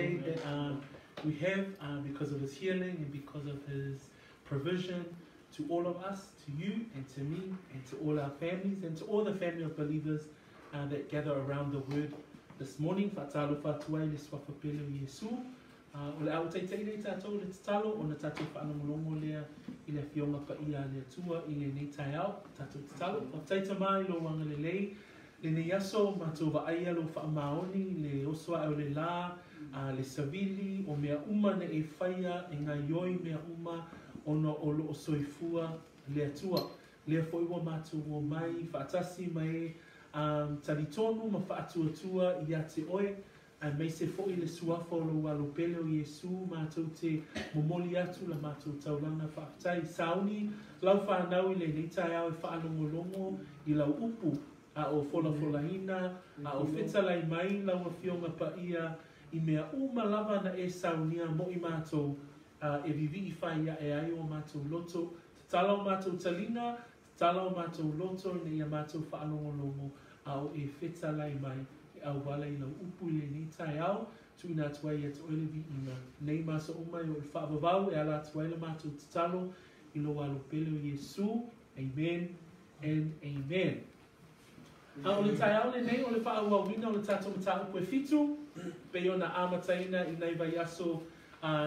day that we have because of His healing and because of His provision to all of us, to you and to me and to all our families and to all the family of believers that gather around the Word this morning. Fa'atalofa atu ai i le suafa pele o Iesu. O le a ou taita'i nei tatou i le tatalo ona tatou faalogologo lea i le Afioga Paia a le Atua i lenei taeao. Tatou tatalo. Faafetai Tama i lou agalelei lenei aso, matou vaaia lou faamaoni, le oso ae o le la, le savili, o mea uma na e faia e gaioi mea uma ona o loo soifua le Atua. Lea foi ua matou omai faatasi ma e talitonu ma faatuatua ia te oe, aemaise foi le suafa o lou Alo pele o Iesu, matou te momoli atu la matou taulaga faafetai. Sauni lau fanau i lenei taeao e faalogologo i lau upu, a o folafolaina, a o fetalai mai lau Afioga Paia i mea uma lava na e saunia mo i matou, e vivii fai ae ai o matou loto. Tatala o matou taliga, tatala o matou loto ina ia matou faalogologo, a o e fetalai mai e auala i lau upu i lenei taeao, tuuina atu ai ia te oe le viiga. Nei ma aso uma e oo i le faavavau e ala atu ai la matou tatalo i lou Alo pele o Iesu. Amen and amen. A o le taeao lenei o le faaauauina o le tatou mataupu e fitu, pei ona amataina i nai vaiaso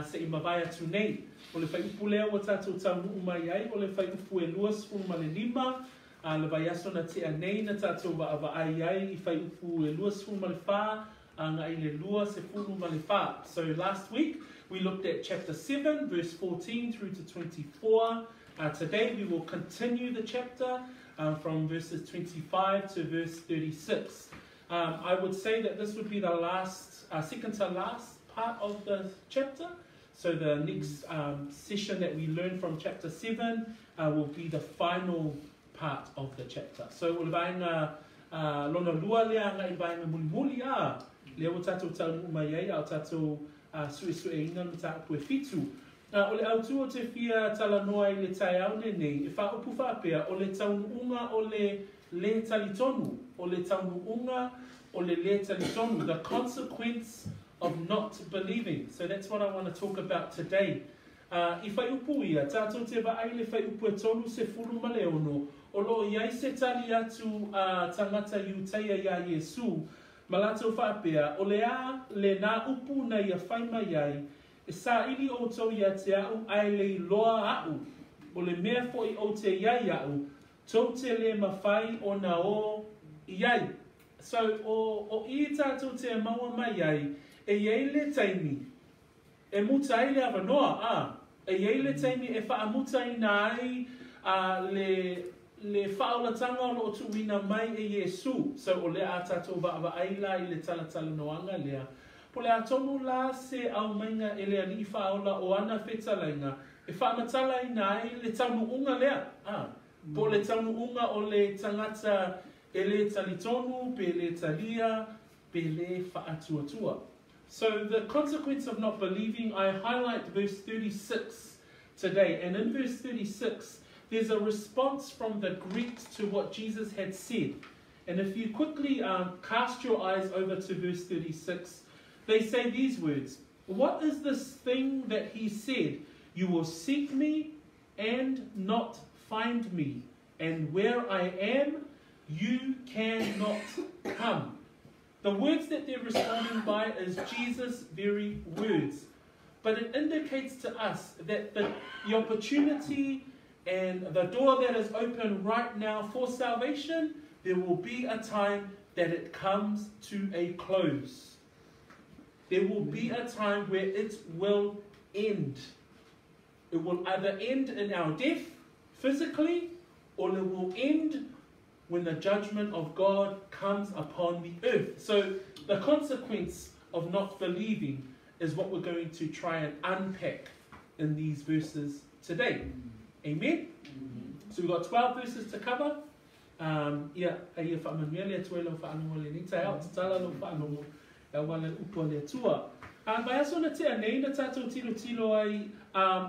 se i mavae atu nei. O le fuaiupu lea ua tatou taunuu mai ai, o le fuaiupu e 25, a le vaiaso na tea nei na tatou vaavaai ai i fuaiupu e 24 agai i le 24. So last week we looked at chapter 7 verse 14 through to 24. Today we will continue the chapter from verses 25 to verse 36. I would say that this would be the last, second to last part of the chapter. So the next session that we learn from chapter 7 will be the final part of the chapter. So o le vaega lona lua lea agai i le vaega mulimuli a lea ua tatou taunuu mai ai a o tatou suesueina le mataupu e fitu. O le autū o te fia talanoa i le taeao lenei, e faaupu faapea, o le taunuuga o le lē talitonu, o le taunuuga o le lē talitonu, the consequence of not believing. So that's what I want to talk about today. I fuaiupu ia, tatou te vaai i le fuaiupu e 36, o lo o i ai se tali atu a tagata Iutaia iā Iesu, ma latou faapea, O le a lenā upu na ia fai mai ai, E saili outou ia te a'u ae le iloa aʻu, o le mea foʻi ou te i ai aʻu, tou te lē mafai ona ō i ai. So, o, o i tatou te maua mai ai, e i ai le taimi e muta ai le avanoa, a, e i ai le taimi e faamutaina ai a, le, le faaolataga o lo o tuuina mai e Iesu. So, o le a tatou vaavaai la i le talatalanoaga lea. Po o le a tonu la se aumaiga e le Alii Faaola o ana fetalaiga e faamatalaina ai le taunuuga lea, a, po o le taunuuga o le tagata e lē talitonu, pe lē talia, pe lē faatuatua. So the consequence of not believing, I highlight verse 36 today. And in verse 36, there's a response from the Greeks to what Jesus had said. And if you quickly cast your eyes over to verse 36, they say these words, What is this thing that he said? You will seek me and not find me, and where I am, you cannot come. The words that they're responding by is Jesus' very words. But it indicates to us that the, the opportunity and the door that is open right now for salvation, there will be a time that it comes to a close. There will be a time where it will end. It will either end in our death physically, or it will end when the judgment of God comes upon the earth. So the consequence of not believing is what we're going to try and unpack in these verses today. Amen? So we've got 12 verses to cover. Ia, a ia faamanuia le Atua i lau faalogo i lenei taeao, tatala lau faalogo e auala i le upu a le Atua. A vaiaso na tea nei na tatou tilotilo ai,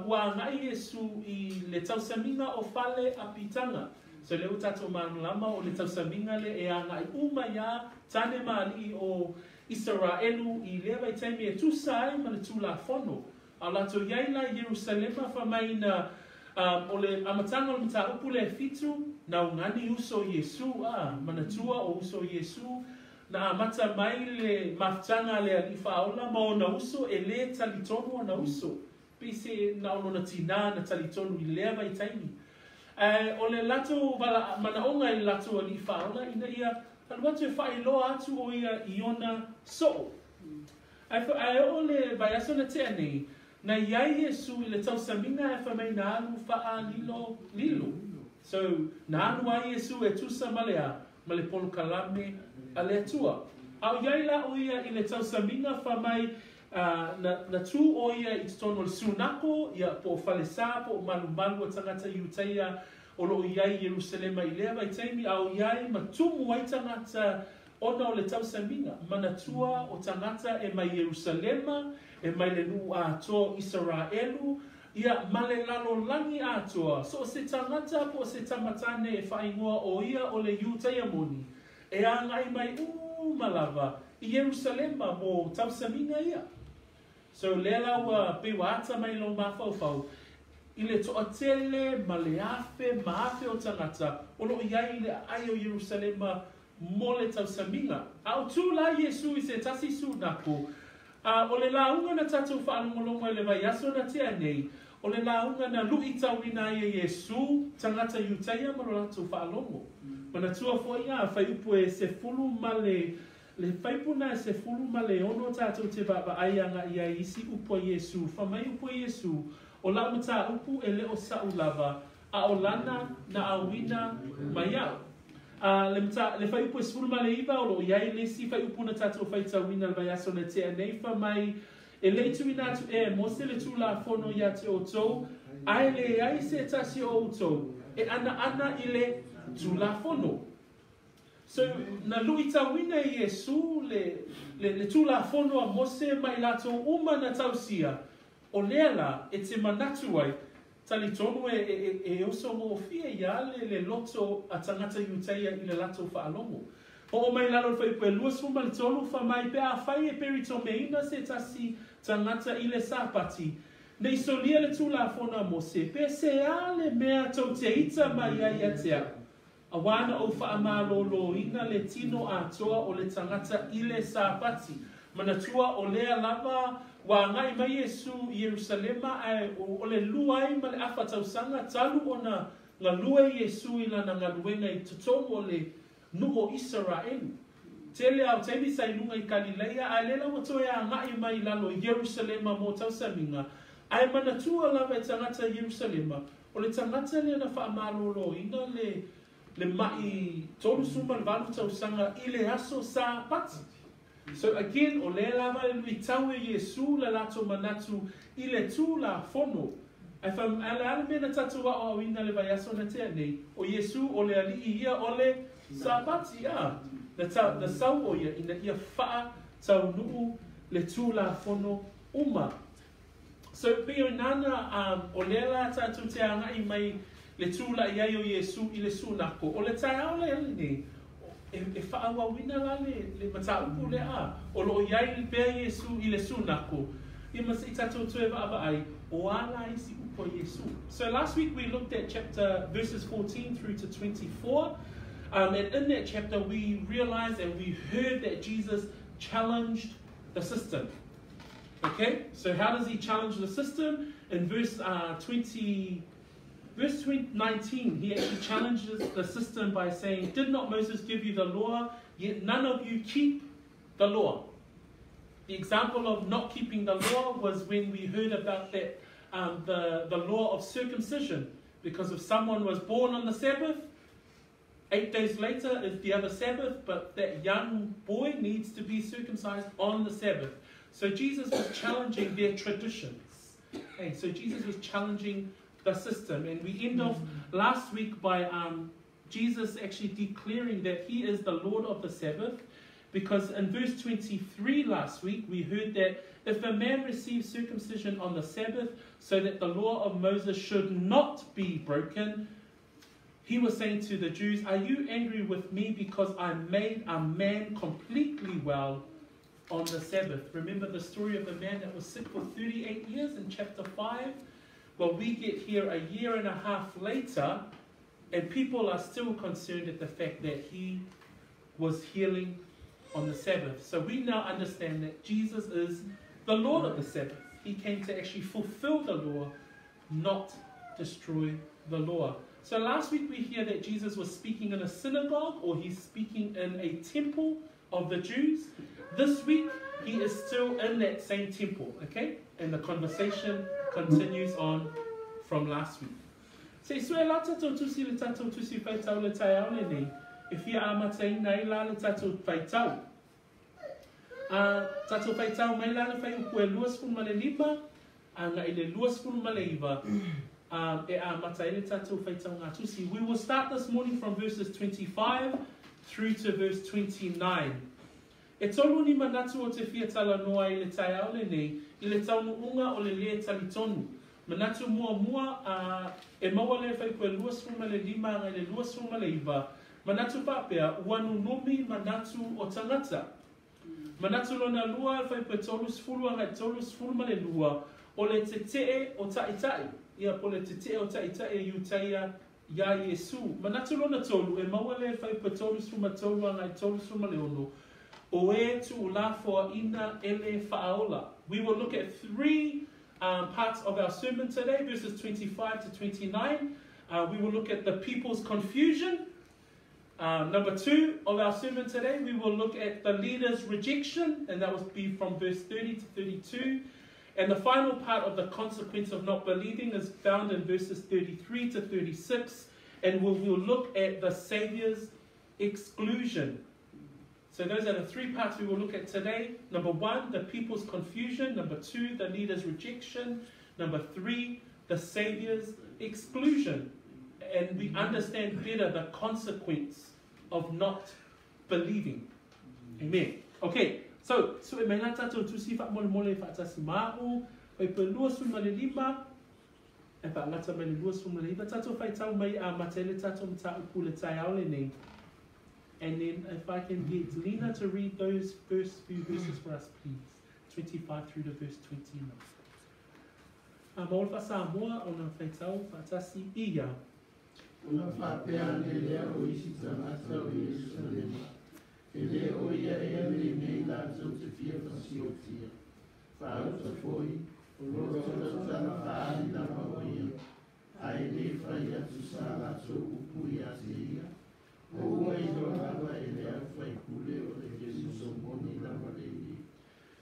ua agai Iesu i le tausamiga o fale apitaga. So lea ua tatou malamalama o le tausamiga lea e agai uma iā tane ma alii o Isaraelu i lea vaitaimi e tusa ai ma le Tulafono. A o latou i ai la i Ierusalema, fai mai na, um, o le amataga o le mataupu lea e fitu, na ugani uso o Iesu, a, manatua o uso o Iesu, na amata mai le mafutaga a le Alii Faaola ma ona uso, e lē talitonu ona uso. Pei se na o lona tinā na talitonu i lea vaitaimi. Ae o le latou vala, manaoga i le latou Alii Faaola ina ia alu atu e faailoa atu o ia i ona soo. Ae, ae oo le vaiaso na tea nei, na i ai Iesu i le tausamiga ae fai mai na alu faalilo lilo. So, na alu ai Iesu e tusa ma le a? Ma le polokalame a le Atua. A o i ai la o ia i le tausamiga fai mai A, na, na tū ʻo ia i totonu o le sunako, ia, po o falesā, po o malumalu a tagata Iutaia o lo o i ai i Ierusalema i lea vaitaimi, a o i ai ma tumu ai tagata ona o le tausamiga, manatua o tagata e mai Ierusalema, e mai le nuu atoa o Isaraelu, ia, ma le lalolagi atoa, so o se tagata po o se tamatane e faaigoa ʻo ia o le Iutaia moni, E agai mai uma lava i Ierusalema mo tausamiga ia. So lea la ua pei ua ata mai lou mafaufau i le toatele ma le afe ma afe o tagata o lo o i ai i le aai o Ierusalema mo le tausamiga. A o tū la Iesu i se tasi sunako, A o le lauga na tatou faalogologo ai le vaiaso na tea nei, o le lauga na luitauina ai e Iesu tagata Iutaia ma lo latou faalogo. Manatua foi a fuaiupu e sefulu ma le le fuaiupu na e 16 tatou te vaavaai agaʻi ai isi upu a Iesu, fa mai upu a Iesu, O lau mataupu e le o saʻu lava, a o lana na auina mai iaʻu. A le mata, le fuaiupu e 19 o lo o i ai le isi fuaiupu na tatou faitauina le vaiaso na tea nei, fai mai, E le i tuuina atu ea e Mose le Tulafono iā te outou, ae leai se tasi o outou e anaana i le Tulafono. So, na luitauina e Iesu le, le, le Tulafono a Mose ma i latou uma na tausia, o lea la e te manatu ai, Talitonu e, e, e oso gofie ia le le loto a tagata Iutaia i le latou faalogo. Oo mai lalo i le fuaiupu e 23, fa mai pe afai e peritomeina se tasi tagata i le Sapati, ne i solia le Tulafono a Mose, pe se a le mea tou te ita mai ai ia te au? Auā na ou faamalōlōina le tino atoa o le tagata i le Sapati. Manatua o lea lava ua agai mai Iesu i Ierusalema ae o le lua ai ma le afa tausaga talu ona galue Iesu i lana galuega i totonu o le nuu o Isaraelu. Tele a o taimi sa i luga i Kalileia ae lea la ua toe agai mai i lalo i Ierusalema mo tausamiga, ae manatua lava e tagata i Ierusalema O le tagata lea na faamalōlōina le le maʻi 38 tausaga i le aso Sapati. So again, o lea lava e luitau e Iesu le latou manatu i le Tulafono. Ae fa, ae le a le mea na tatou aoaoina le vaiaso na tea nei? O Iesu o le Alii ia o le Sapati, a. Na ta, na sau o ia ina ia faataunuu le Tulafono uma. So, pei o nana, um, o lea la tatou te agaʻi mai le tulaʻi ai o Iesu i le sunako, o le taeao lea lenei, e, e faaauauina la le, le mataupu lea, a, o lo o i ai pea Iesu i le sunako, ia ma se i tatou toe vaavaai, o a la isi upu a Iesu. So last week we looked at chapter verses 14 through to 24, um, and in that chapter we realized and we heard that Jesus challenged the system. Okay, so how does he challenge the system? In verse uh, 20, verse 20, 19, he actually challenges the system by saying, Did not Moses give you the law? Yet none of you keep the law. The example of not keeping the law was when we heard about that um, the, the law of circumcision. Because if someone was born on the Sabbath, 8 days later is the other Sabbath, but that young boy needs to be circumcised on the Sabbath. So Jesus was challenging their traditions. Okay, so Jesus was challenging the system. And we end off last week by um, Jesus actually declaring that he is the Lord of the Sabbath. Because in verse 23 last week, we heard that if a man receives circumcision on the Sabbath, so that the law of Moses should not be broken, he was saying to the Jews, Are you angry with me because I made a man completely well on the Sabbath. Remember the story of the man that was sick for 38 years in chapter 5? Well, we get here a year and a half later, and people are still concerned at the fact that he was healing on the Sabbath. So we now understand that Jesus is the Lord of the Sabbath. He came to actually fulfill the law, not destroy the law. So last week we hear that Jesus was speaking in a synagogue, or he's speaking in a temple of the Jews. This week he is still in that same temple, okay? And the conversation continues on from last week. Se i sue la tatou tusi le tatou tusi faitau le taeao lenei, e fia amataina ai la le tatou faitau. A tatou faitau mai la le fuaiupu e 25 agai i le 29 e amata ai le tatou faitauga tusi. We will start this morning from verses 25 through to verse 29. E tolu ni manatu o te fia talanoa i le taeao lenei i le taunuuga o le lē talitonu. Manatu muamua, a e maua le fuaiupu e 25 agai i le 29, manatu faapea, ua nunumi manatu o tagata. Manatu lona lua, fuaiupu e 30 agai 32, o le tetee o taitai, ia po o le tetee o taitai e Iutaia iā Iesu. Manatu lona tolu, e maua le fuaiupu e 33 agai 36, o e tuulafoaina e le Faaola. We will look at three parts of our sermon today, verses 25 to 29. We will look at the people's confusion. Number two of our sermon today, we will look at the leader's rejection, and that will be from verse 30 to 32. And the final part of the consequence of not believing is found in verses 33 to 36, and we will look at the Saviour's exclusion. So those are the three parts we will look at today. Number one, the people's confusion. Number two, the leader's rejection. Number three, the Saviour's exclusion. And we understand better the consequence of not believing. Amen. Okay, so sue mai la tatou tusi faamolemole faatasi ma a'u, fuaiupu e 25, e faagata mai le 29, tatou faitau mai amata ai le tatou mataupu i le taeao lenei. And then if I can get Lena to read those first few verses for us, please. 25 through to verse 29. A maua le faa-Samoa ona faitau faatasi ia. Ona faapea ane lea o isi tagata o Ierusalema, E le o ia ea lenei latou te fia fasiotia? Faauta foi, o lo o tautala faaali lava o ia, a e le fai atu sa latou upu ia te ia, o ua iloa lava e le aufaipule o le Keriso moni lava lenei.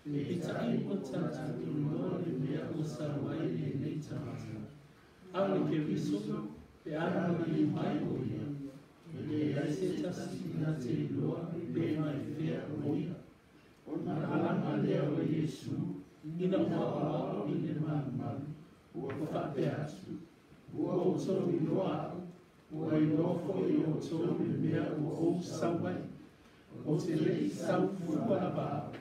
Peitai ua tatou iloa le mea ua sau ai lenei tagata, a o le Keriso, pe a maliu mai o ia, E leai se tasi na te iloa pe mai fea o ia. Ona alaga lea o Iesu Ina ua aoao i le malumalu, ua faapea atu, Ua outou iloa a'u, ua iloa foi outou le mea ua ou sau ai. Ou te le i sau fua lava a'u,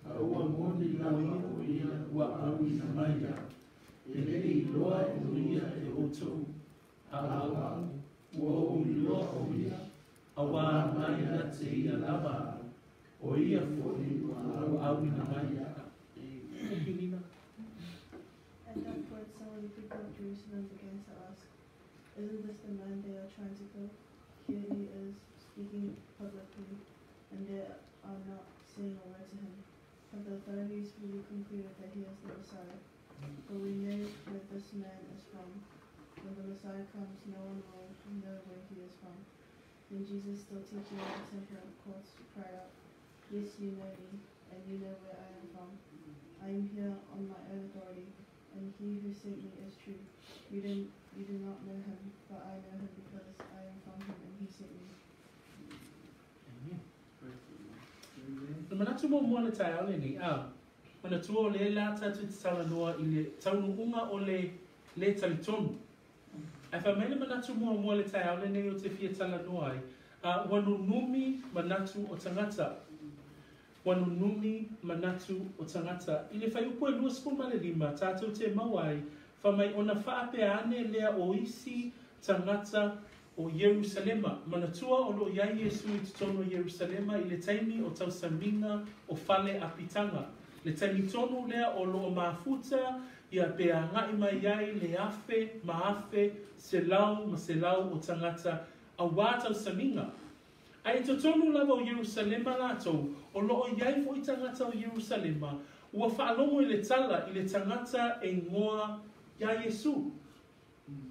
a ua moni lava o ia ua auina mai a'u. E le i iloa o ia e outou, a o a'u, ua ou iloa o ia, Auā mai na te ia lava a'u, o ia foi ua auina mai a'u. Pilina. At that point, some of the people of Jerusalem began to ask, Isn't this the man they are trying to kill? Here he is speaking publicly, and they are not saying a word to him. Have the authorities really concluded that he is the Messiah? But we know where this man is from. When the Messiah comes, no one will know where he is from. Then Jesus, still teaching in the temple courts, cried out, Yes, you know me, and you know where I am from. I am here on my own authority, and he who sent me is true. You do, you do not know him, but I know him because I am from him, and he sent me. Amen. Le manatu muamua le taeao lenei, a manatua o lea la tatou te talanoa i le taunuuga o le lē talitonu. Ae fai mai le manatu muamua le taeao lenei o te fia talanoa ai, a ua nunumi manatu o tagata. Ua nunumi manatu o tagata. I le fuaiupu e 25 tatou te maua ai, fai mai ona faapea ane lea o isi tagata o Ierusalema. Manatua o loo iai Iesu i totonu o Ierusalema i le taimi o tausamiga o fale apitaga. Le taimi tonu lea o loo mafuta ia pe agai mai ai le afe ma afe, selau ma selau o tagata auā tausamiga. Ae i totonu lava o Ierusalema latou, o loo iai foi tagata o Ierusalema ua faalogo i le tala i le tagata e igoa ia Iesu.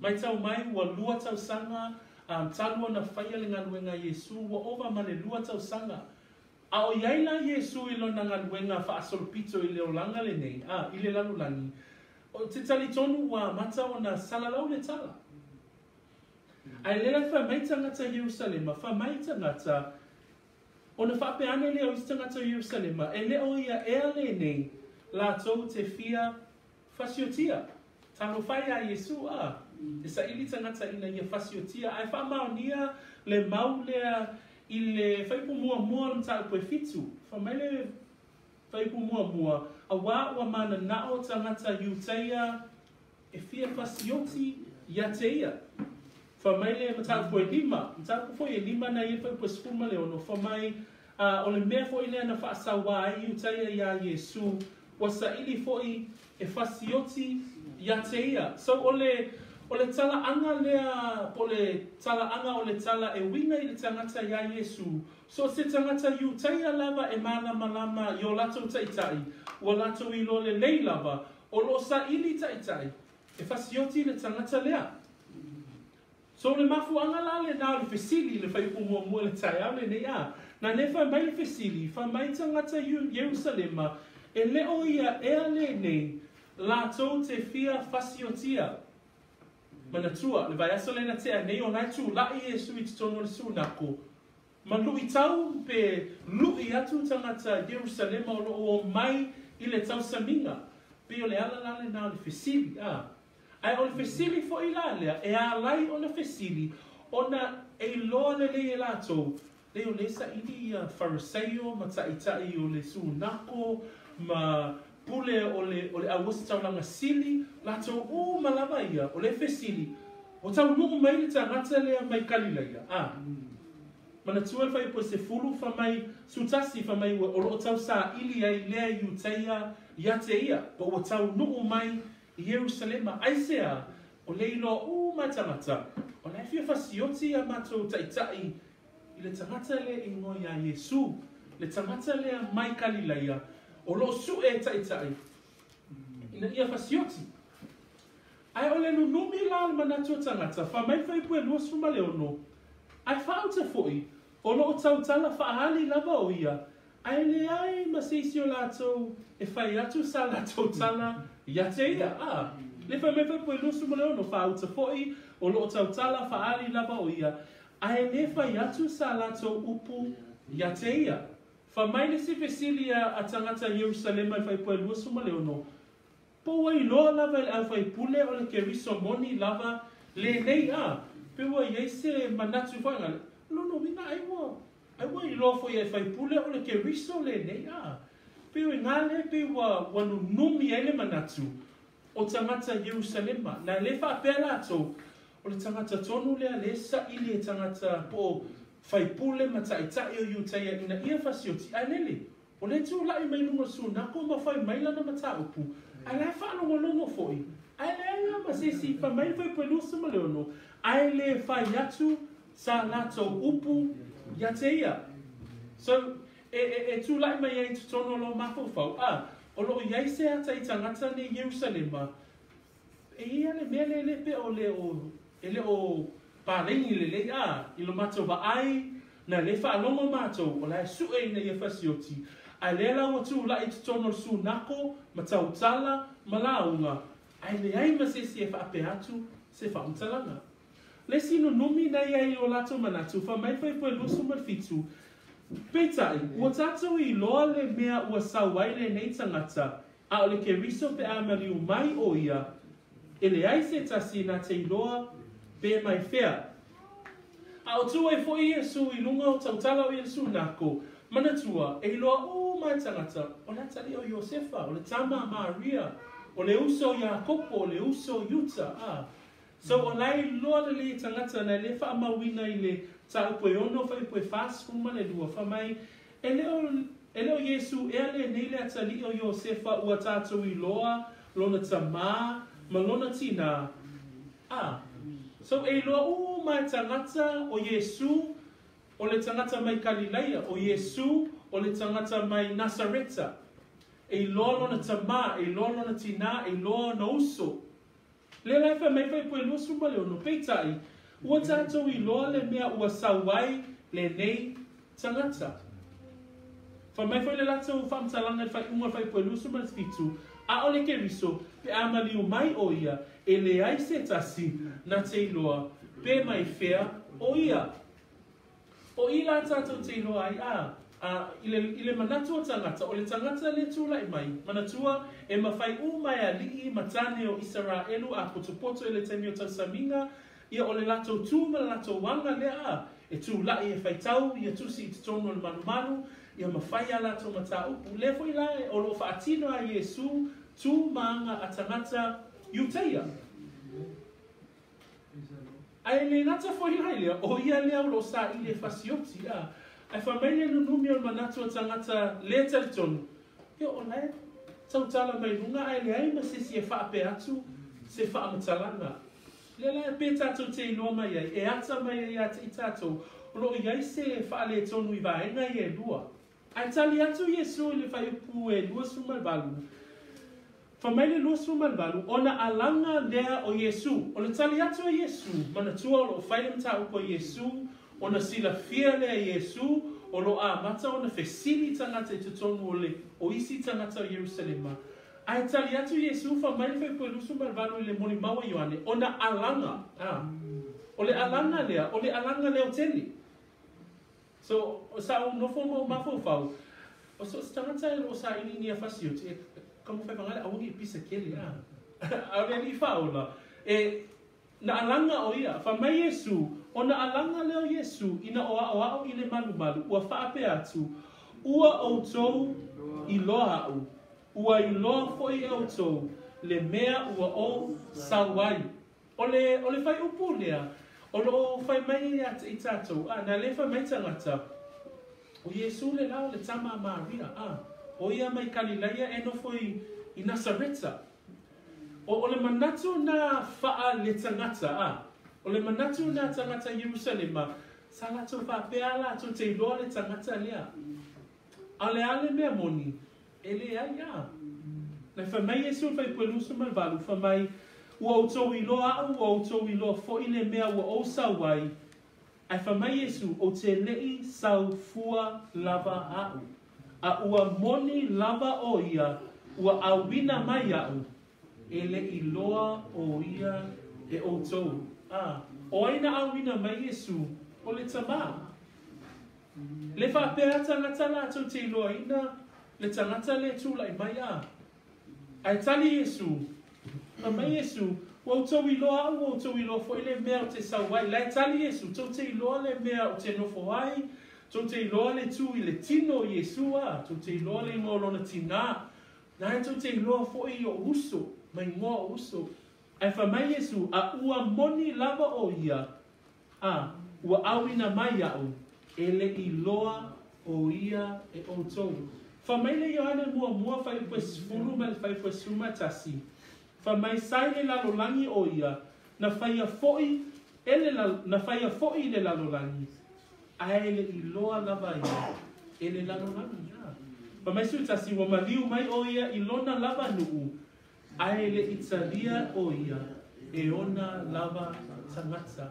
Matau mai, ua lua tausaga talu ona faia le galuega a Iesu, ua ova ma le 2 tausaga. A o i ai la Iesu i lona galuega faasolopito i le olaga lenei, a, i le lalolagi, ou te talitonu ua amata ona salalau le tala. Ae lea la e fai mai tagata i Ierusalema, fai mai tagata, ona faapea ane lea o isi tagata o Ierusalema, e le o ia ea lenei latou te fia fasiotia. Talofa e iā Iesu, a, e saili tagata ina ia fasiotia, ae faamaonia le mau lea i le fuaiupu muamua o le mataupu e 7. Fai mai le fuaiupu muamua, auā ua mananao tagata Iutaia e fia fasioti ia te ia. Fai mai le mataupu e 5, mataupu foi e 5 na i le fuaiupu e 16, fai mai, a, o le mea foi lea na faasauā ai Iutaia iā Iesu, ua saili foi e fasioti ia te ia. So o le talaaga lea, po o le talaaga o le tala e uiga i le tagata iā Iesu, so o se tagata Iutaia lava e malamalama i o latou taitai, ua latou iloa lelei lava, o loo saili taitai e fasioti le tagata lea. So le mafuaaga la lenā o le fesili i le fuaiupu muamua i le taeao lenei, a, na lea fai mai le fesili, fai mai tagata Ierusalema, e le o ia ea lenei latou te fia fasiotia. Manatua, le vaiaso lea na tea nei o la e tulai Iesu i totonu o le sunako, ma luitau pe lui atu tagata Ierusalema o loo omai i le tausamiga. Pei o le ala la lenā o le fesili, a. Ae o le fesili foi la lea, e alai ona fesili, ona e iloa lelei e latou, lei o lea saili ia Fariseio ma taitai o le sunako ma pule o le auositaulaga sili, latou uma lava ia, o le fesili, o taunuu mai le tagata lea mai Kalilaia, a. Manatua le fuaiupu e 10, fai mai, 11, fai mai o loo tausaili ai lea Iutaia ia te ia, po ua taunuu mai i Ierusalema. Aisea, o le iloa uma e tagata, o la e fia fasioti ia matou taitai i le tagata lea e igoa iā Iesu, le tagata lea mai Kalilaia, o loo sue e taitai ina ia fasioti. Ae o le nunumi la o le manatu o tagata, fai mai le fuaiupu e 26, ae faauta foi, o loo tautala faaali lava o ia, ae leai ma se isi o latou e fai atu sa latou tala ia te ia. A, le fai mai fuaiupu e 26, faauta foi, o loo tautala faaali lava o ia, ae le fai atu sa latou upu ia te ia. Fai mai le isi fesili a tagata Ierusalema i le fuaiupu e 26, po ua iloa lava e le aufaipule o le Keriso moni lava lenei, a, pe ua iai se manatu foi ngale, lona uiga ai ua iloa foi e faipule o le Keriso lenei, a. Pe o inā lea pe ua nunumi ai le manatu o tagata Ierusalema. Na le faapea latou, o le tagata tonu lea le saili e tagata po o faipule ma taitai o Iutaia ina ia fasioti, ae lele, o le tulai mai luga o le sunako ma fai mai lana mataupu, ae la e faalogologo foi, ae leai lava ma se isi, fai mai le fuaiupu e 26, ae le fai atu sa latou upu ia te ia. So, e tulai mai ai i totonu o lou mafaufau, a, o loo iai se ata i tagata nei Ierusalema, e ia le mea lea le pe o le o, e le o paleni lelei, a, i lo matou vaai, na le faalogo matou, o la e sue ina ia fasioti, ae lea la ua tulai i totonu o le sunako, ma tautala, ma lauga, ae leai ma se isi e faapea atu se faamatalaga. Le isi nunumi na ia i o latou manatu, fai mai le fuaiupu e 27, peitai, ua tatou iloa le mea ua sau ai lenei tagata, a o le Keriso pe a maliu mai o ia, e leai se tasi na te iloa pe mai fea. A o tu ai foi Iesu i luga o tautala o ia le sunako, manatua, e iloa uma e tagata, o le atalii o Iosefa, o le tama a Maria, o le uso o Iakopo, o le uso o Iuta, a. So o la e iloa lelei e tagata na e lē faamauina i le mataupu e 6 fuaiupu e 42, fai mai, E le o, e le o Iesu ea lenei le atalii o Iosefa ua tatou iloa lona tamā ma lona tinā? A. So e iloa uma e tagata o Iesu o le tagata mai Kalilaia, o Iesu o le tagata mai Nasareta. E iloa lona tamā, e iloa lona tinā, e iloa ona uso. Lea la e fai mai fuaiupu e 26, peitai, ua tatou iloa le mea ua sau ai lenei tagata. Fai mai foi le latou faamatalaga i le faaiuga o le fuaiupu e 27, A o le Keriso, pe a maliu mai ʻo ia, e leai se tasi na te iloa pe mai fea ʻo ia. O i la tatou te iloa ai, a, a, i le, i le manatu o tagata, o le tagata le tulai mai, manatua, e mafai uma e aliʻi ma tane o Isaraelu a potopoto i le taimi o tausamiga, ia o le latou tu ma le latou aga lea, a, e tulaʻi e faitau ia tusi i totonu o le malumalu, ia mafai a latou mataupu. Lea foi la o lo o faatino a Iesu tu ma aga a tagata Iuteia. Ae le gata foi la i lea, o ia lea o lo o saili e fasioti, a. Ae fai mai le nunumi o le manatu o tagata le talitonu, ia o la e tautala mai luga ae leai ma se isi e faapea atu se faamatalaga. Lea la pe tatou te iloa mai ai, e ata mai ai ia te i tatou, o lo o i ai se faaletonu i vaega ia e lua. Ae tali atu Iesu i le fuaiupu e 28, Fai mai le 28, ona alaga lea o Iesu. O le tali atu a Iesu, manatua o lo o fai le mataupu a Iesu, ona silafia lea e Iesu, o lo o amata ona fesili tagata i totonu o le o isi tagata o Ierusalema. Ae tali atu Iesu, fai mai le fuaiupu e 28 i le molimau a Ioane, ona alaga, a. O le alaga lea, o le alaga leotele. So, sa ou nofo ma ou mafaufau, o so o se tagata e lo o saili i ni fasioti, e taumafai vagale aua ne i pisa tele, a. A o le Alii faaola, e, na alaga ʻo ia, fai mai Iesu, ona alaga lea o Iesu ina o aʻoaʻo i le malumalu, ua faapea atu, Ua ʻoutou iloa aʻu, ua iloa foi e ʻoutou le mea ua ou sau ai. O le, o le fuaiupu lea, o lo o fai mai ai ia te i tatou, a, na le fai mai tagata, o Iesu le la o le tama a Maria, a, o ia mai Kalilaia e nofo i, i Nasareta. O, o le manatu na faa le tagata, a, o le manatu na tagata i Ierusalema, sa latou faapea a latou te iloa le tagata lea. A o le a le mea moni? E leai, a. Na fai mai Iesu i le fuaiupu e 28, fai mai, Ua outou iloa aʻu, ua outou iloa foi le mea ua ou sau ai. Ae fai mai Iesu, Ou te leʻi sau fua lava aʻu, a ua moni lava ʻo ia ua ʻauina mai iaʻu, e leʻi iloa ʻo ia e ʻoutou. A, ʻo ai na ʻauina mai Iesu? O le Tamā. Le faapea tagata latou te iloaina le tagata le tulai mai a. Ae tali Iesu, Fai mai Iesu, Ua outou iloa aʻu, ua outou iloa foi le mea ou te sau ai. La e tali Iesu, Tou te iloa le mea ou te nofo ai, tou te iloa le tu i le tino o Iesu, a, tou te iloa le igoa o lona tinā, la e tou te iloa foi i oʻu uso, ma igoa oʻu uso. Ae fai mai Iesu, A ua moni lava ʻo ia, A ua ʻauina mai iaʻu, e le iloa ʻo ia e ʻoutou. Fai mai le Ioane muamua fuaiupu e 10 ma le fuaiupu e 11, Fai mai sa i le lalolagi ʻo ia, na faia foi e le na faia foi i le lalolagi, ae le iloa lava ia e le lalolagi. A. Fai mai 11, ua maliu mai ʻo ia i lona lava nuu, Ae le i talia ʻo ia e ona lava tagata.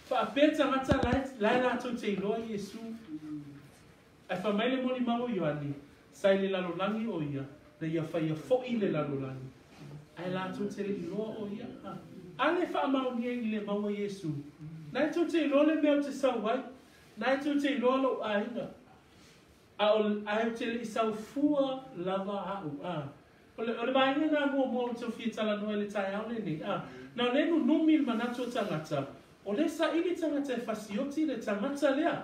Faapea tagata la e latou te iloa Iesu. Ae fai mai le molimau o Ioane, sa i le lalolagi ʻo ia, na ia faia foi le lalolagi. Ae latou te le iloa ʻo ia. A le faamaonia i le maua Iesu, na e tou te iloa le mea ou te sau ai, na e tou te iloa lou aiga. A o, ae ou te le i sau fua lava aʻu, a. O le, o le vaega na muamua ou te fia talanoa i le taeao lenei, a. Na o lea nunumi i le manatu o tagata, o lea saili tagata e fasioti le tagata lea.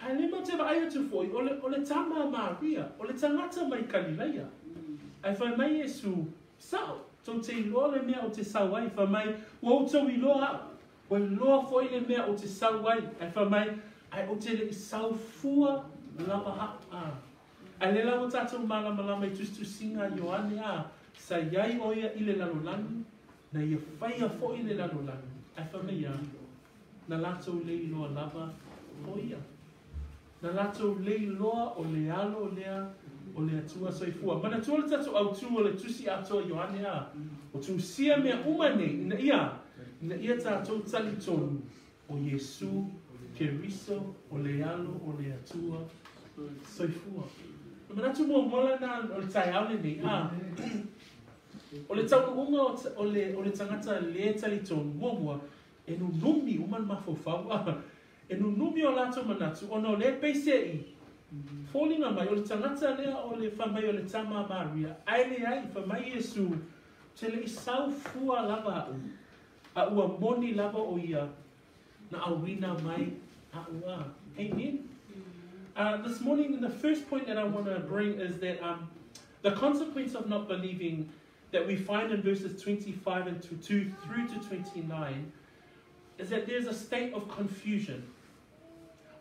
Ae le matou te vaai atu foi, o le, o le tama a Maria, o le tagata mai Kalilaia. Ae fai mai Iesu, Sao. Tou te iloa le mea ou te sau ai, fai mai, ua outou iloa a'u, ua iloa foi le mea ou te sau ai, ae fai mai, ae ou te le i sau fua lava a'u. A. Ae lea la ua tatou malamalama i tusitusiga a Ioane, a, sa i ai o ia i le lalolagi, na ia faia foi le lalolagi, ae fai mai a, na latou le iloa lava o ia. Na latou le iloa o le Alo lea o le Atua Soifua. Manatua le tatou autū o le Tusi Atoa Ioane a, o tusia mea uma nei ina ia, ina ia tatou talitonu o Iesu Keriso o le Alo o le Atua Soifua. O le manatu muamua lena o le taeao lenei, a, o le taunuuga o le, o le tagata lē talitonu, muamua, e nunumi uma le mafaufau, a, E nunumi o latou manatu ona o lea e peiseai foliga mai o le tagata lea o le fai mai o le tama a Maria, ae leai, fai mai Iesu, Ou te le i sau fua lava a'u, a ua moni lava o ia na auina mai a'u a. Amen. This morning, the first point that I want to bring is that the consequence of not believing that we find in verses 25 and 2 through to 29 is that there's a state of confusion.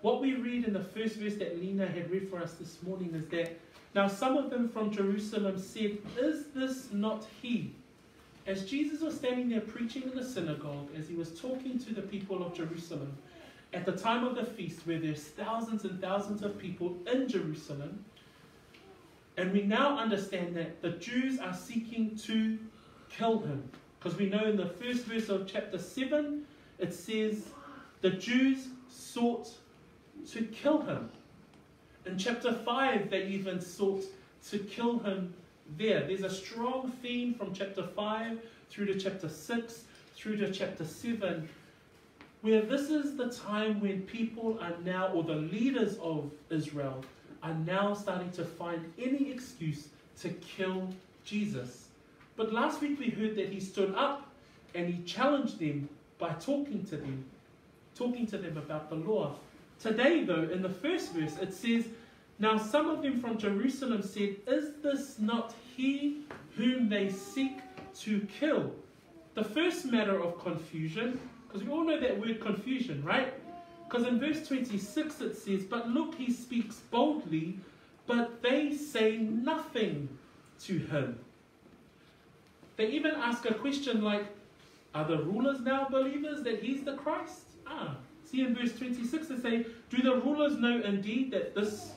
What we read in the first verse that Lena had read for us this morning is that, now some of them from Jerusalem said, Is this not he? As Jesus was standing there preaching in the synagogue, as he was talking to the people of Jerusalem, at the time of the feast where there's thousands and thousands of people in Jerusalem, and we now understand that the Jews are seeking to kill him. Because we know in the first verse of chapter 7, it says the Jews sought to kill him. In chapter 5, they even sought to kill him there. There's a strong theme from chapter 5 through to chapter 6 through to chapter 7, where this is the time when people are now, or the leaders of Israel, are now starting to find any excuse to kill Jesus. But last week we heard that he stood up and he challenged them by talking to them, talking to them about the law. Today, though, in the first verse, it says, Now some of them from Jerusalem said, Is this not he whom they seek to kill? The first matter of confusion, because we all know that word confusion, right? Because in verse 26 it says, But look, he speaks boldly, but they say nothing to him. They even ask a question like, Are the rulers now believers that he's the Christ? See in verse 26 they say, Do the rulers know indeed that this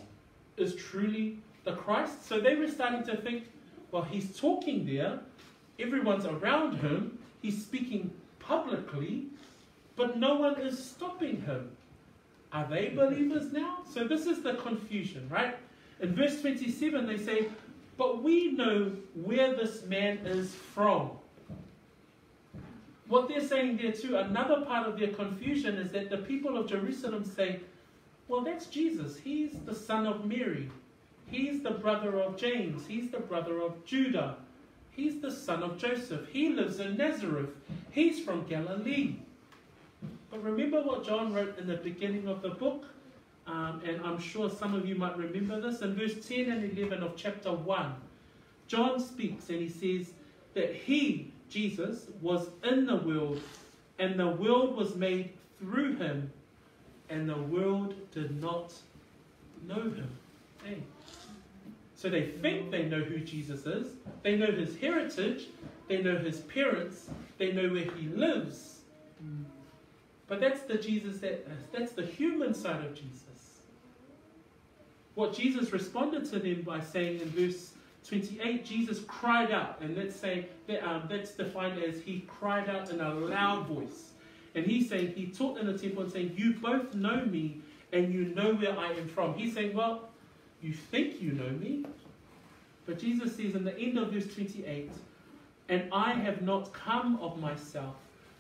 is truly the Christ? So they were starting to think, well, he's talking there, everyone's around him, he's speaking publicly, but no one is stopping him. Are they believers now? So this is the confusion, right? In verse 27 they say, But we know where this man is from. What they're saying there too, another part of their confusion is that the people of Jerusalem say, well, that's Jesus. He's the son of Mary. He's the brother of James. He's the brother of Judah. He's the son of Joseph. He lives in Nazareth. He's from Galilee. But remember what John wrote in the beginning of the book? And I'm sure some of you might remember this. In verse 10 and 11 of chapter 1, John speaks and he says that he, Jesus, was in the world, and the world was made through him, and the world did not know him. Hey. So they think they know who Jesus is. They know his heritage. They know his parents. They know where he lives. But that's the Jesus that's the human side of Jesus. What Jesus responded to them by saying in verse 28, Jesus cried out, and let's say that, that's defined as he cried out in a loud voice. And he's saying, he taught in the temple and saying, you both know me and you know where I am from. He's saying, well, you think you know me. But Jesus says in the end of verse 28, and I have not come of myself,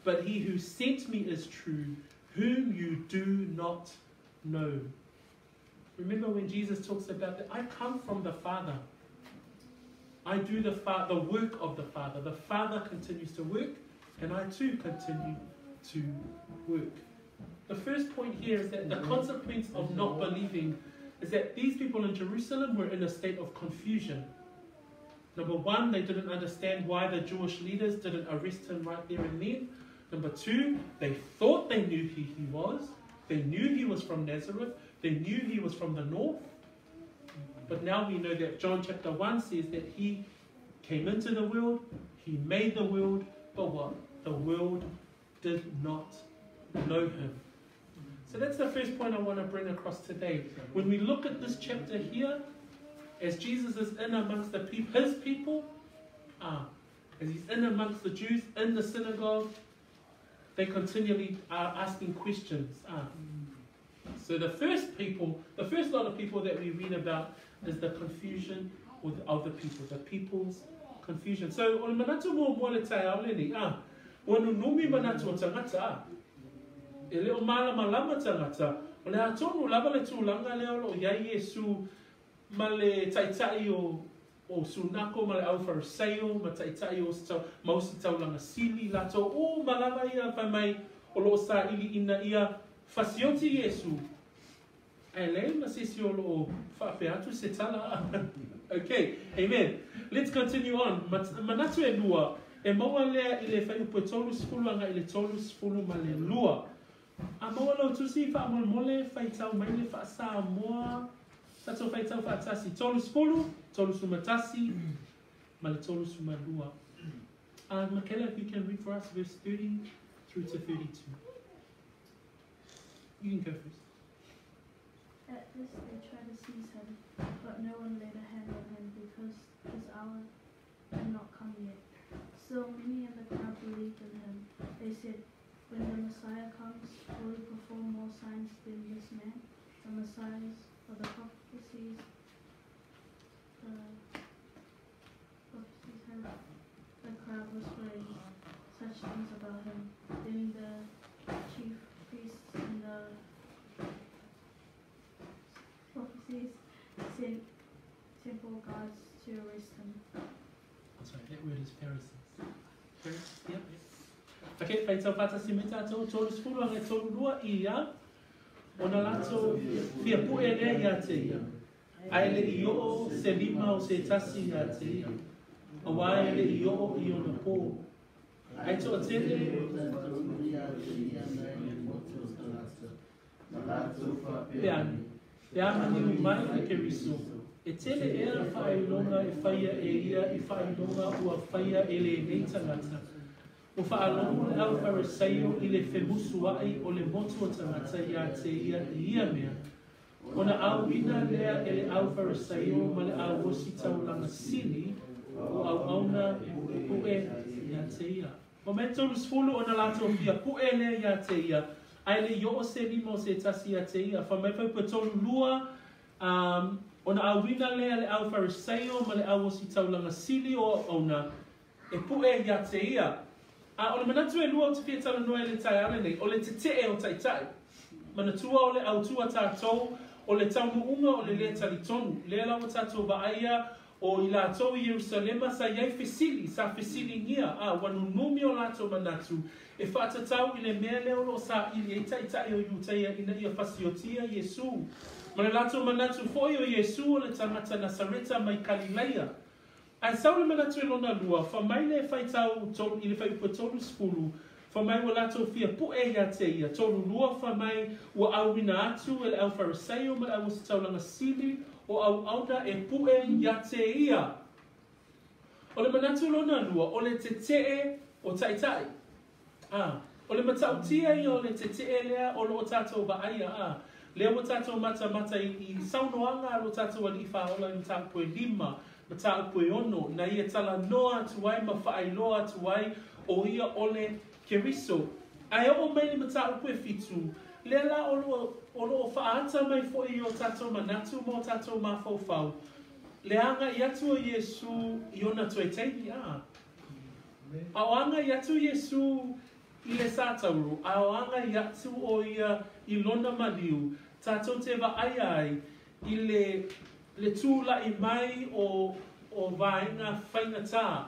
but he who sent me is true, whom you do not know. Remember when Jesus talks about that, I come from the Father. I do the work of the Father. The Father continues to work, and I too continue to work. The first point here is that the consequence of not believing is that these people in Jerusalem were in a state of confusion. Number one, they didn't understand why the Jewish leaders didn't arrest him right there and then. Number two, they thought they knew who he was. They knew he was from Nazareth. They knew he was from the north. But now we know that John chapter 1 says that he came into the world, he made the world, but what? The world did not know him. So that's the first point I want to bring across today. When we look at this chapter here, as Jesus is in amongst the his people, as he's in amongst the Jews in the synagogue, they continually are asking questions. So the first lot of people that we read about is the confusion of the people, the people's confusion. So, o le manatu mo mo le tai au le ni, ua nunumi manatu o tangata, e leo malama lama tangata, o le atonu lava le tūlanga leo lo iai Yesu ma le taitai o sunako, ma le au fariseio, ma taitai o mausi taulanga sili, lato o malava ia whai mai o lo sa ili ina ia fasioti Yesu. Ai le ma sisi o lo whaafeatu se tala. Okay, amen. Let's continue on. Manatu e lua, e maua lea i le whaiupu e 30 anga i le 30 ma le lua. A maua lau tusi wha molemole, whaitau mai le wha Samoa, tatou whaitau whaatasi. 30, 31, ma le 32. Michaela, if you can read for us verse 30 through to 32. You can go first. At this they tried to seize him, but no one laid a hand on him because his hour had not come yet. Still many in the crowd believed in him. They said, "When the Messiah comes, will he perform more signs than this man?" The Messiahs or the prophecies had the crowd whispering such things about him. Then the chief priests and the prophecies sent temple guards to arrest him. I'm sorry, that word is Pharisees. Pharisees, yep. Okay, whaitau whātasi me tātou, 30 anga 32 ia, o nā lātou fia pu'e lea ia te ia. Ai le i o se lima o se tasi ia te ia. A wai le i o i ona pō. Ai toa tele. Peani. Te amani mai le Keriso. E tele ea whailonga e whaia e ia i whailonga ua whaia e le nei tangata. O whaalongo le au Fariseio i le femusuai o le motu o tangata ia te ia i ia mea. O na au ina lea e le au Fariseio ma le au osi taulanga sili o au auna pu'e ia te ia. O me 30 o na lātou fia pu'e lea ia te ia. Ai le i o se lima o se tasi ia te ia. Wha mai whaipa 32 o na au ina lea le au Fariseio ma le au osi taulanga sili o auna e pu'e ia te ia. O le manatu e lua o te fia tala noa e le tai ale nei, o le te te e o taitai. Manatua o le au tua tātou, o le taunuunga o le lea talitonu. Lea lau tātou vaaia o i lātou i Yerusalema sa iai fesili, sa fesili ngia. Wanunumi o lātou manatu. E whaatatau i le mea leo lo sa ili e taitai o Iutaia ina ia fasiotia Yesu. Ma le lātou manatu foi o Yesu o le tangata Nasareta mai Kalileia. Ai sau le manatu e lona lua, wha mai le whaitau i le whaiupa 30, wha mai ua lātou fia pu'e ia te ia, 32 wha mai ua auina atu e le au Fariseio ma le au ositaulanga sili o au auda e pu'e ia te ia. O le manatu lona lua, o le te tee o taitai. O le matautia ia o le te tee lea o lo o tātou vaaia. Lea o tātou matamata i saunoanga lo tātou ali i whaola i mataupu e 5, mataupu e 6, na ia tala noa atu ai ma whaailoa atu ai o ia ole Keriso. Ai o mai le mataupu e 7, lea la o lo o whaata mai foi i o tātou manatu ma o tātou mawhaufau. Le anga i atu o Yesu i ona toe teini, A o anga i atu Yesu i le sātauru, a o anga i atu o ia i lona maliu, tātou te vaai ai i le tūlai mai o vaenga whaingatā.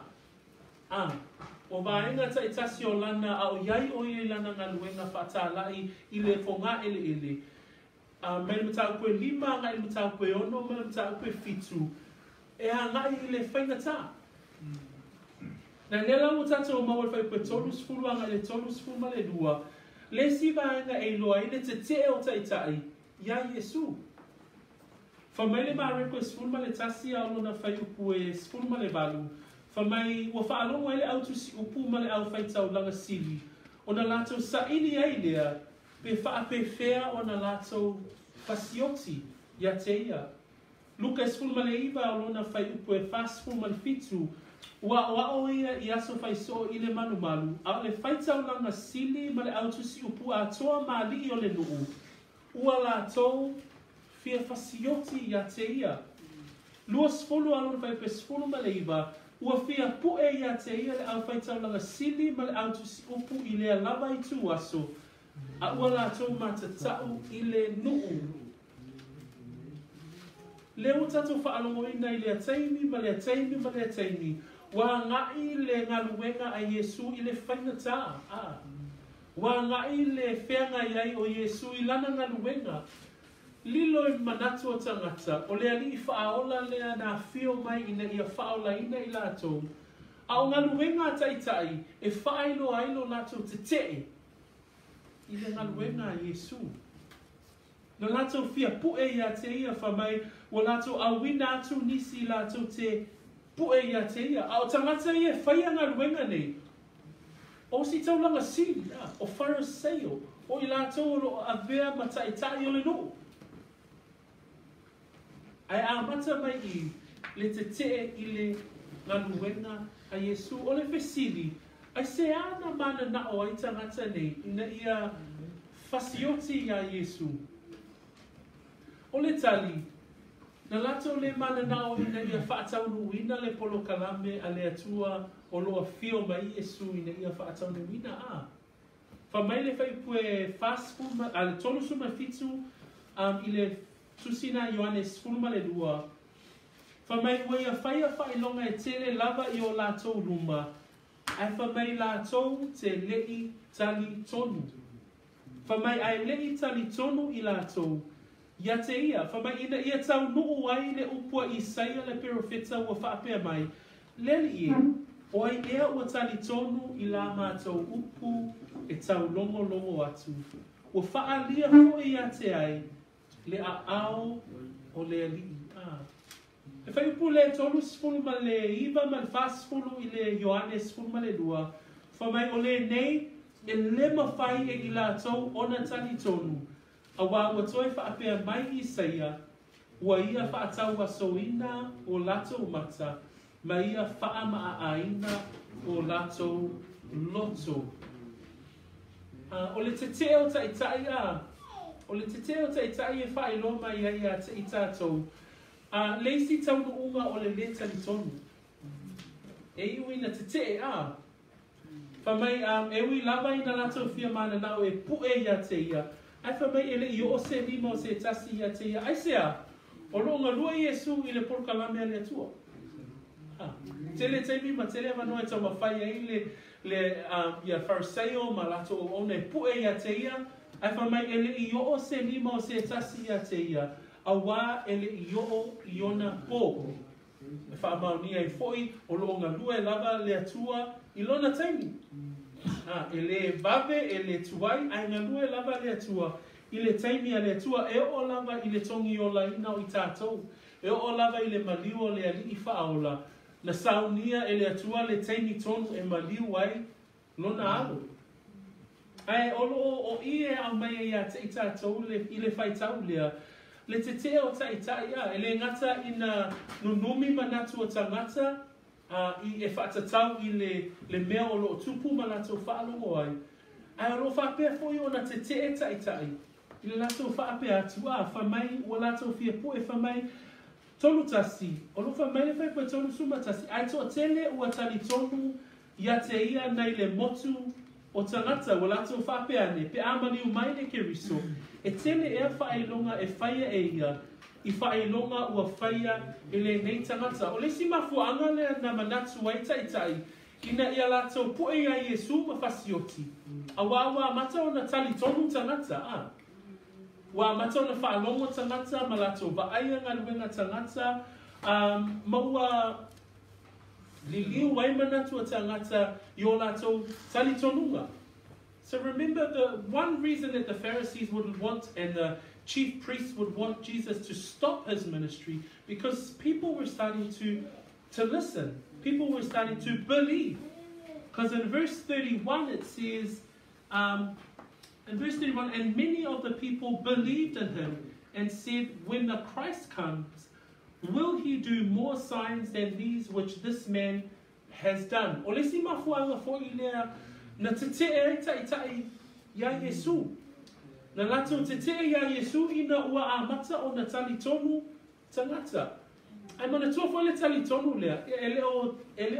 O vaenga taitasi o lana, a o iai o ia i lana ngā luenga whaatālai i le whonga ele ele. Mai le mataupu e 5, ngai le mataupu e 6, mai le mataupu e 7. E agai i le faigata. Na lea la ua tatou maua i le fuaiupu e 30 agai i le 32, le isi vaega e iloa ai le tetee o taitai iā Iesu. Fai mai le Mareko e 11 a o lona fuaiupu e 18, fai mai, Ua faalogo ai le au tusiupu ma le aufaitaulaga sili, ona latou saili ai lea pe faapefea ona latou fasioti ia te ia. Luka e 19 o lona fuaiupu e 47, Ua aoao ia i aso faisoo i le malumalu, a o le faitaulaga sili ma le au tusiupu atoa ma alii o le nuu, ua latou fia fasioti ia te ia. 20 a lona fuaiupu e 19, Ua fia pue ia te ia le aufaitaulaga sili ma le au tusiupu i lea lava ituaso, a ua latou matatau i le nuu. Lea ua tatou faalogoina i lea taimi ma lea taimi ma lea taimi, ua agai le galuega a Iesu i le faigata, a. Ua agai le feagai ai o Iesu i lana galuega. Lilo i manatu o tagata, o le Alii Faaola lea na afio mai ina ia faaolaina i latou, a o galuega a taitai e faailoa ai lo latou tetee i le galuega a Iesu. Na latou fia pue ia te ia, fai mai, ua latou auina atu nisi latou te pue ia te ia. A o tagata ia e faia galuega nei, o ositaulaga sili, a, o Fariseio, o i latou o lo o avea ma taitai o le nuu. Ae amata mai i le tetee i le galuega a Iesu. O le fesili, aisea na mananao ai tagata nei ina ia fasioti iā Iesu? O le tali, na latou le mananao ina ia faataunuuina le polokalame a le Atua o lo o afio mai Iesu ina ia faataunuuina. A. Fai mai le fuaiupu e 40, a, le 37 i le Tusi na Ioane 12, fai mai ua ia faia faailoga e tele lava i o latou luma, ae fai mai latou te le'i talitonu. Fai mai ae le'i talitonu i latou ia te ia. Fai mai ina ia taunuu ai le upu a Isaia le perofeta ua faapea mai, Le Alii e, o ai ea ua talitonu i la matou upu e taulogologo atu? Ua faaalia foi ia te ai le aao o le Alii. A. E fuaiupu le 39 ma le 40 i le Ioane 12, fai mai o lenei e le mafai e i latou ona talitonu, auā ua toe faapea mai Isaia, Ua ia faatauasoina o latou mata, ma ia faamaaaina o latou loto. A, o le tetee o taitai, a, o le tetee o taitai e faailoa mai ai ia te i tatou, a, le isi taunuuga o le lē talitonu. E iu ina tetee, a. Fai mai, a, e ui lava ina latou fia mananao e pue ia te ia, ae fai mai e le i oo se lima o se tasi ia te ia. Aisea? O lo o galue Iesu i le polokalame a le Atua. A, tele taimi ma tele avanoa e taumafai ai le, le, a, ia Fariseio ma latou auauna e pue ia te ia, ae fai mai e le i oo se lima o se tasi ia te ia, auā e le i oo i ona po. E faamaonia ai foi o lo o galue lava le Atua i lona taimi. A, e le vave, e le tuai, ae galue lava le Atua i le taimi a le Atua e oo lava i le togiolaina o i tatou, e oo lava i le maliu o le Alii Faaola, na saunia e le Atua le taimi tonu e maliu ai lona alo. Ae o lo o i e aumai ai ia te i tatou le, i le faitau lea, le tetee o taitai, a, e le gata ina nunumi manatu o tagata, a, i e faatatau i le, le mea o lo o tupu ma latou faalogo ai, ae o lo o faapea foi ona tetee taitai i le latou faapea atu, a, fai mai ua latou fia pue, fai mai, 31, o lo o fai mai le fuaiupu e 31, ae toatele ua talitonu Ia te ia nei le motu o tagata ua latou faapea ane, pe a maliu mai le Keriso, e tele ea faailoga e faia e ia, i faailoga ua faia e lenei tagata. O le isi mafuaaga lea na manatu ai taitai ina ia latou pue iā Iesu ma fasioti, auā ua amata ona talitonu tagata, a ua amata ona faalogo tagata ma latou vaaia galuega tagata, Ma ua liliu ai manatu o tagata i o latou talitonuga. So remember, the one reason that the Pharisees would want and the chief priests would want Jesus to stop his ministry, because people were starting to listen. People were starting to believe. Because in verse 31 it says, in verse 31, and many of the people believed in him and said, when the Christ comes, will he do more signs than these which this man has done? O le isi mafuaaga foi lea na tetee ai taitai iā Iesu. Na latou tetee iā Iesu ina ua amata ona talitonu tagata. Ae manatua foi le talitonu lea, e le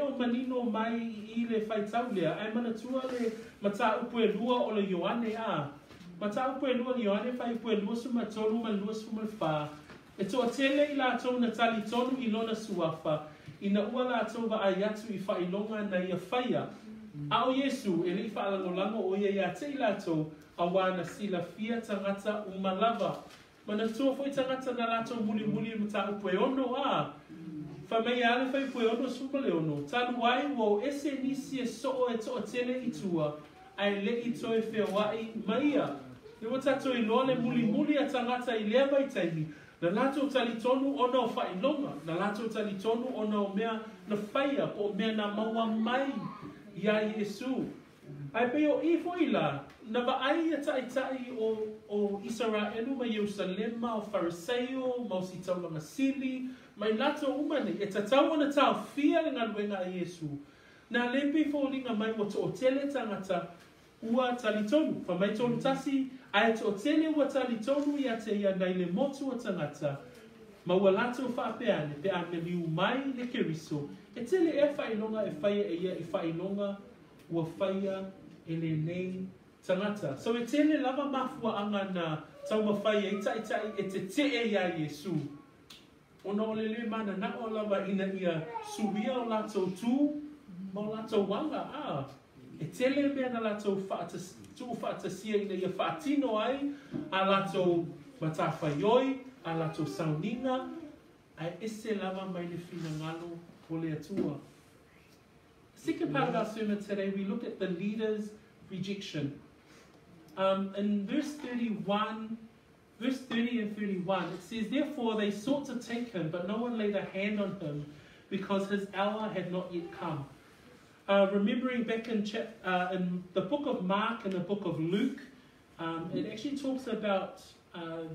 o manino mai i le faitau lea, ae manatua le mataupu e lua o le Ioane a. Mataupu e lua le Ioane fuaiupu e 23 ma le 24. E toatele i latou na talitonu i lona suafa, ina ua latou vaai atu i faailoga na ia faia. A o Iesu, e le i faalagolago o ia ia te i latou, auā na silafia tagata uma lava. Manatua foi tagata na latou mulimuli i mataupu e 6 a. Fai mai a le fuaiupu e 66. Talu ai ua o ese nisi e soo e toatele i tua, ae le i toe feoai ma ia. Le ua tatou iloa le mulimuli a tagata i lea vaitaimi, na latou talitonu ona o faailoga, na latou talitonu ona o mea na faia, po o mea na maua mai iā Iesu. Ae pei o i foi la, na vaai ia taitai o Isaraelu ma Ierusalema, o Fariseio, ma o ositaulaga sili, ma i latou uma nei, e tatau ona taofia le galuega a Iesu. Na le pei foliga mai ua toatele tagata ua talitonu. Fai mai 31, ae toatele ua talitonu ia te ia nai le motu o tagata, ma ua latou faapea ane, pe a maliu mai le Keriso, e tele ea faailoga e faia e ia i faailoga ua faia e lenei tagata. So e tele lava mafuaaga na taumafai ai taitai e tetee iā Iesu. Ona o le le mananao lava ina ia suia o latou tu ma o latou aga. A. E tele mea na latou tuufaatasia ina ia faatino ai a latou matafaioi, a latou sauniga, ae ese lava mai le finagalo o le Atua. Second part of our sermon today, we look at the leader's rejection. In verse 31, verse 30 and 31, it says, therefore they sought to take him, but no one laid a hand on him, because his hour had not yet come. Remembering back in the book of Mark and the book of Luke, it actually talks about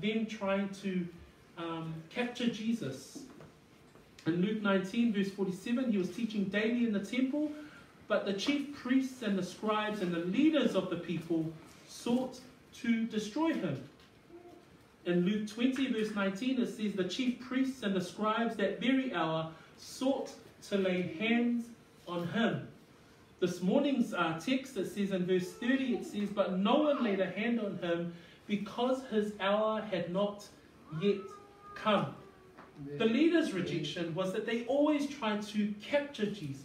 them trying to capture Jesus. In Luke 19, verse 47, he was teaching daily in the temple, but the chief priests and the scribes and the leaders of the people sought to destroy him. In Luke 20, verse 19, it says, the chief priests and the scribes that very hour sought to lay hands on him. This morning's text, it says in verse 30, it says, but no one laid a hand on him because his hour had not yet come. The leaders' rejection was that they always tried to capture Jesus.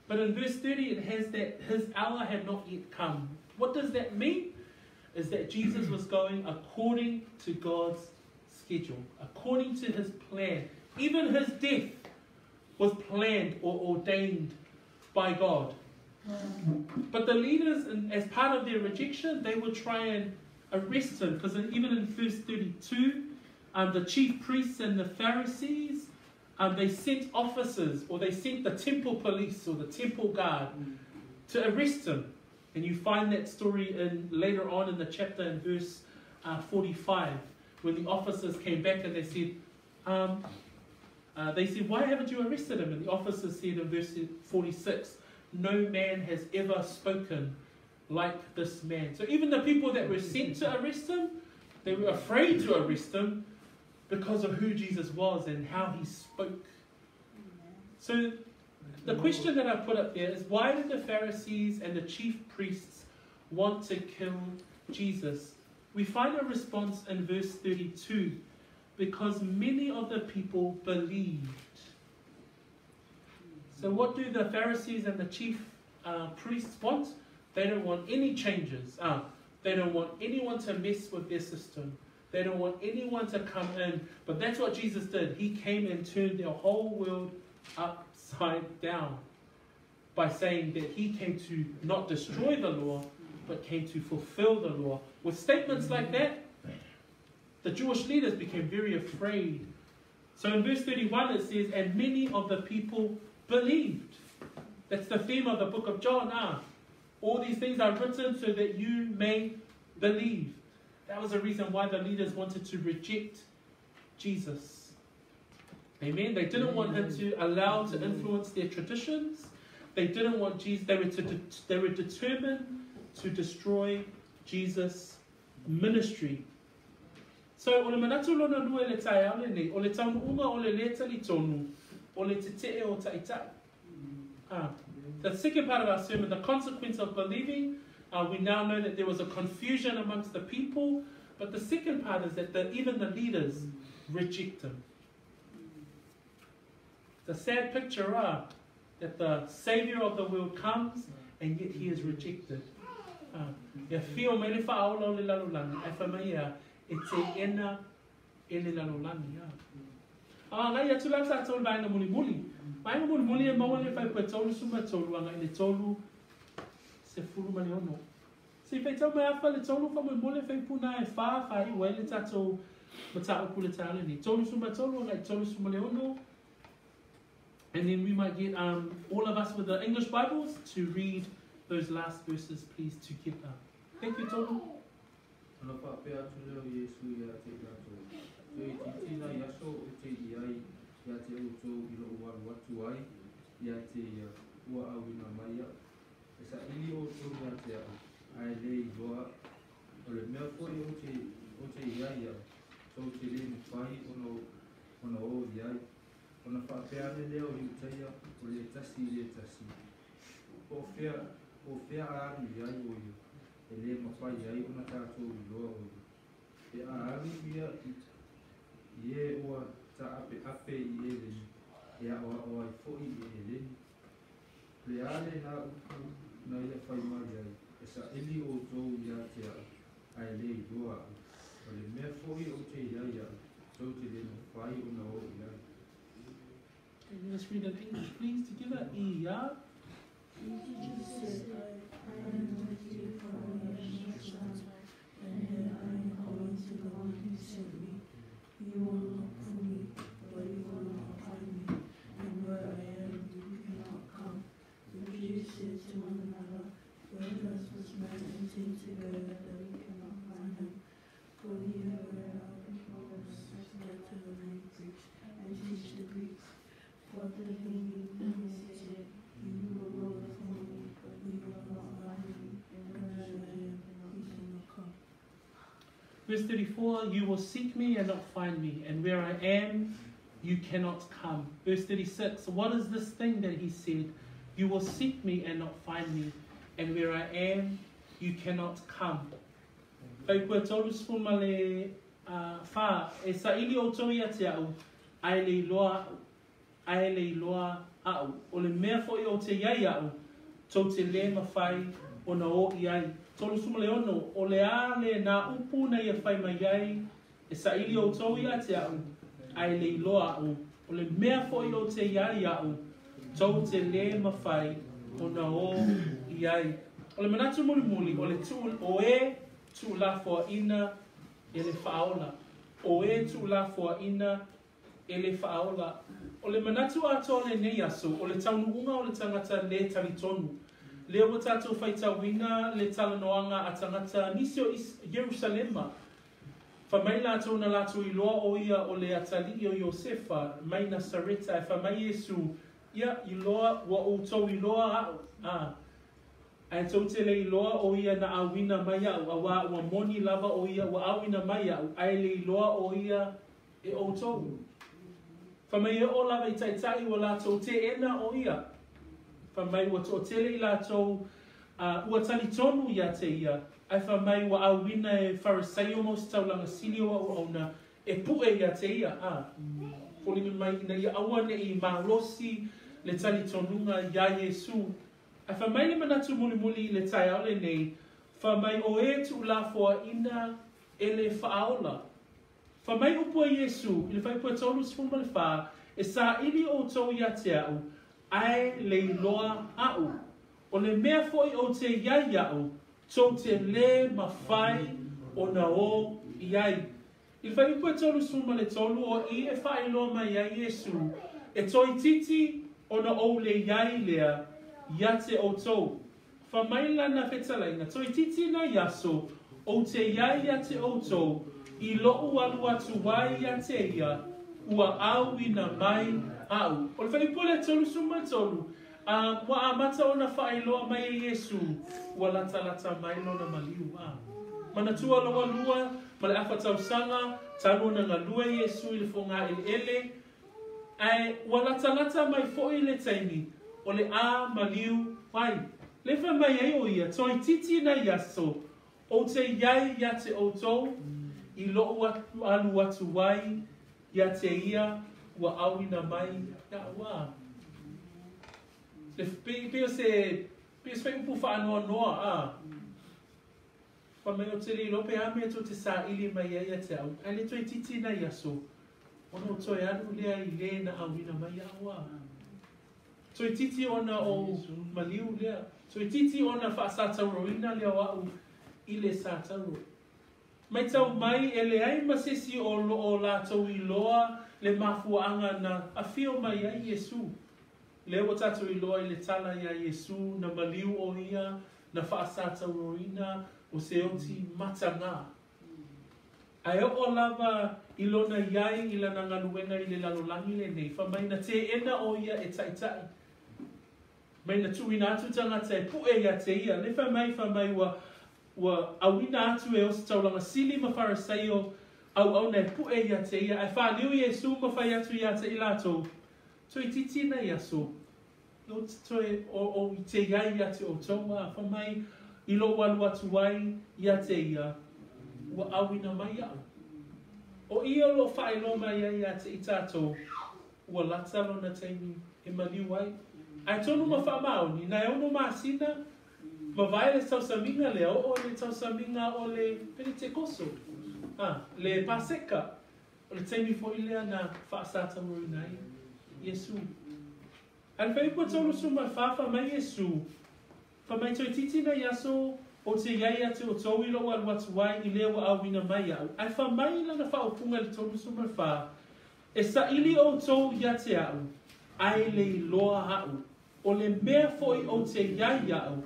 But in verse 30, it has that his hour had not yet come. What does that mean? Is that Jesus was going according to God's schedule, according to his plan. Even his death was planned or ordained by God. But the leaders, as part of their rejection, they would try and arrest him. Because even in verse 32, the chief priests and the Pharisees, they sent officers, or they sent the temple police or the temple guard to arrest him. And you find that story in later on in the chapter in verse 45, when the officers came back and they said, why haven't you arrested him? And the officers said in verse 46, no man has ever spoken like this man. So even the people that were sent to arrest him, they were afraid to arrest him because of who Jesus was and how he spoke. So the question that I put up there is, why did the Pharisees and the chief priests want to kill Jesus? We find a response in verse 32, because many of the people believed. So what do the Pharisees and the chief priests want? They don't want any changes. They don't want anyone to mess with their system. They don't want anyone to come in. But that's what Jesus did. He came and turned their whole world upside down by saying that he came to not destroy the law, but came to fulfill the law. With statements like that, the Jewish leaders became very afraid. So in verse 31 it says, and many of the people believed. That's the theme of the book of John. All these things are written so that you may believe. That was the reason why the leaders wanted to reject Jesus. Amen. They didn't want him to allow to influence their traditions. They didn't want Jesus. They were determined to destroy Jesus' ministry. So, o le manatu lona lua le tae au le nei, o le taunuunga o le le talitonu, o le tete'e o ta'itai. The second part of our sermon, the consequence of believing, we now know that there was a confusion amongst the people, but the second part is that even the leaders reject him. The sad picture that the Saviour of the world comes and yet he is rejected. Ia fio mai le whaola o le lalolagi, ai wha mai ia, e te ena e le lalolagi. Ngai atu la tātou le vaenga mulimuli. Vaenga mulimuli e maua le whai pua taulu suma taulu anga i le taulu se fulu ma le ono. Se whai tau mai awha le taulu wha mo le whai puna e wha whai ua le tātou mata'upu le tāle ni. Taulu suma taulu anga i taulu suma le ono. And then we might get all of us with the English Bibles to read those last verses, please, together. Thank you, Tolu. Ona whaapea atu leo Iesu ia te rātou. Toi titina i aso o te iai ia te outou i loo waru atu ai ia te ia ua awina mai au. E sa ili outou ia te au, ae le iloa o le mea foi o te iai au, tau te le mawhai ona o iai. Ona whaapea ane leo i utaia o le tasi i le tasi. O whea aru iai o ia, e le mawhai ai ona tātou iloa o ia. E a aru ia i e oa ta ape ape i eleni, e a oa oa i foi i eleni. Le ale nā upu na ia whai mai ai, e sa eli o tō ia te au, ae le iloa au. O le mea foi o te iai au, tau te le mawhai ona o iai. Let's read in English, please, together. E-R. Jesus said, I am with you for only a short time, and then I am going to the one who sent me. You will look for me, but you will not find me, and where I am, you cannot come. The Jews said to one another, Where does this man intend to go that we cannot find him? For we have read our fathers said to the Greeks and teach the Greeks. What did he mean when he said, You will look for me, but you will not find me, and where I am, you cannot come. Verse 34, you will seek me and not find me, and where I am, you cannot come. Verse 36, what is this thing that he said? You will seek me and not find me, and where I am, you cannot come. Whai kua taulu sfuma le wha, e sa ili o tau ia te au, ae le iloa ae le iloa au. O le mea foi o te iai au, tau te le mawhai o na o iai. Tolu suma le ono, o le a le nā upu na ia whai mai ai, e sa ili o tau ia te au, ae le iloa au. O le mea foi o te iai au, tau te le mawhai o na o iai. O le manatu mulimuli, o le tu, o e tu la foa ina e le whaola. O e tu la foa ina e le whaola. O le manatu atoa le nei aso, o le taunuunga o le tangata le talitonu. Le ua tātou whaitauina le talanoanga a tangata nisi o Jerusalema. Wha mai lātou na lātou iloa o ia o le atali'i o Iosefa, mai Nasareta, e wha mai Iesu, ia iloa, ua outou iloa au. Ae tau te le iloa o ia na awina mai au, a wā ua moni lava o ia, ua awina mai au, ae le iloa o ia e outou. Wha mai e o lava i taitai ua lātou te ena o ia. Wha mai ua to'otele i lātou ua talitonu ia te ia. Ai wha mai ua awina e Fariseio mo se taulanga sili o au auna e pu'e ia te ia. Foliga mai ina ia aua ne i malosi le talitonuga ia Iesu. Ai wha mai le manatu mulimuli i le taeao lenei, wha mai o e tu'ulafoaina e le fa'aola. Fai mai upu a Iesu i le fuaiupu e 34, E saili outou ia te a'u, ae le iloa a'u. O le mea foi ou te i ai a'u, tou te lē mafai ona ō i ai. I le fuaiupu e 33, o i e faailoa mai ai Iesu, E toeitiiti ona ou le i ai lea ia te outou. Fai mai lana fetalaiga, Toeitiiti nai aso ou te i ai ia te outou, i lo'u alu atu ai ia te ia, ua auina mai a'u. O le fuaiupu lea 33, a, ua amata ona faailoa mai e Iesu, ua latalata mai lona maliu. A. Manatua lou alua ma le afa tausaga talu ona galue Iesu i le fogaeleele, Ae ua latalata mai foi le taimi o le a maliu ai. Le fai mai ai o ia, Toeitiiti nai aso ou te i ai ia te outou, i lo'u alu atu ai ia te ia ua auina mai iaʻu. A. Le, pei, pei o se, pei o se faaiupu faanoanoa, a. Fai mai ou te le iloa pe a mea tou te saili mai ai ia te au, ae le toeitiiti nai aso, ona ou toe alu lea i le na auina mai iaʻu a. Toeitiiti ona ou maliu lea, toeitiiti ona faasatauroina lea o a'u i le satauro. Maitau mai e leai ma sesi o loo latou iloa le mafuaaga na afio mai ai Iesu. Lea ua tatou iloa i le tala iā Iesu na maliu o ia na faasatauroina o se oti matagā. Ae oo lava i lona iai i lana galuega i le lalolagi lenei, fai mai na teena o ia e taitai, mai na tuuina atu tagata e pue ia te ia. Le fai mai, fai mai ua ua auina atu e Ositaulaga Sili ma Farisaio auauna e pue ia te ia, ae faliu Iesu ma fai atu ia te i latou, Toeitiiti nai aso, ou te toe o ou i te iai ia te outou, a fai mai i lou alu atu ai ia te ia, ua auina mai iaʻu. O ia o loo faailoa mai ai ia te i tatou, ua lata lona taimi e maliu ai. Ae tonu ma faamaoni, na e 6 masina, mavae le tausamiga lea, oo i le tausamiga o le Penetekoso, a, le Paseka. O le taimi foi lea na faasatauroina ai Iesu. Ae le fuaiupu e 34, fai mai Iesu, Fai mai toeitiiti nai aso ou te i ai ia te outou i lou alu atu ai i le ua auina mai iaʻu. Ae fai mai lana faaupuga i le 34, E saili outou ia te a'u, ae le iloa a'u. O le mea foi ou te i ai iaʻu,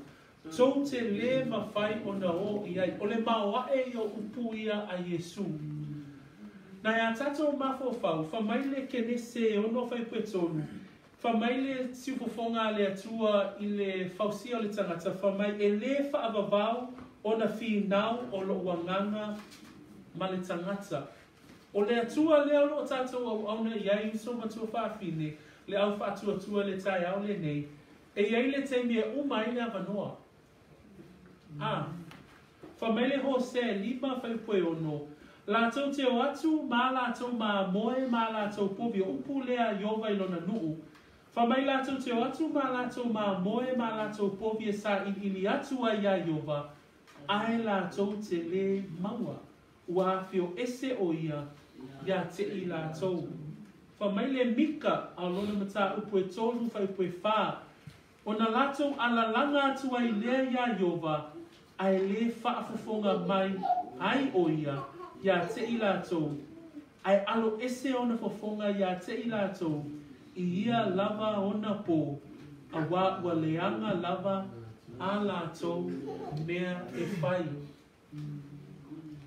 tou te lē mafai ona ō i ai. O le maoaʻe ia o upu ia a Iesu. Na iā tatou mafaufau, fai mai le Kenese e 6 fuaiupu e 3, fai mai le siufofoga a le Atua i le fausia o le tagata, fai mai e lē faavavau ona finau o loʻu agaga ma le tagata. O le Atua lea o loo tatou auauna i ai uso ma tuafafine, le au faatuatua i le taeao lenei, e i ai le taimi e uma ai le avanoa. A. Fai mai le Hosea e 5 fuaiupu e 6, Latou te o atu ma a latou mamoe ma a latou povi o upu lea a Iova i lona nuu. Fai mai latou te o atu ma a latou mamoe ma a latou povi e sailiili atu ai iā Iova, ae latou te lē maua. Ua afio ese o ia iā te i latou. Fai mai le Mika a o lona mataupu e 3 fuaiupu e 4, Ona latou alalaga atu ai lea iā Iova, ae lē faafofoga mai ai o ia iā te i latou, ae alo ese ona fofoga iā te i latou i ia lava ona pō, auā ua leaga lava a latou mea e fai.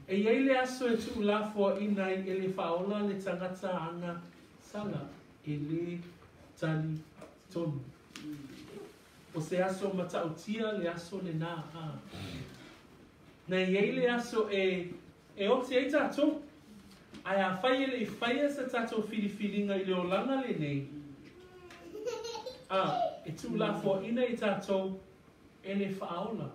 E i ai le aso e tuulafoaina ai e le faaola le tagata aga sala e lē tali tonu. O se aso matautia le aso lenā, a. Na i ai le aso e e oti ai tatou. Ae afai e le i faia sa tatou filifiliga i le olaga lenei, a, e tuulafoaina i tatou e le faaola.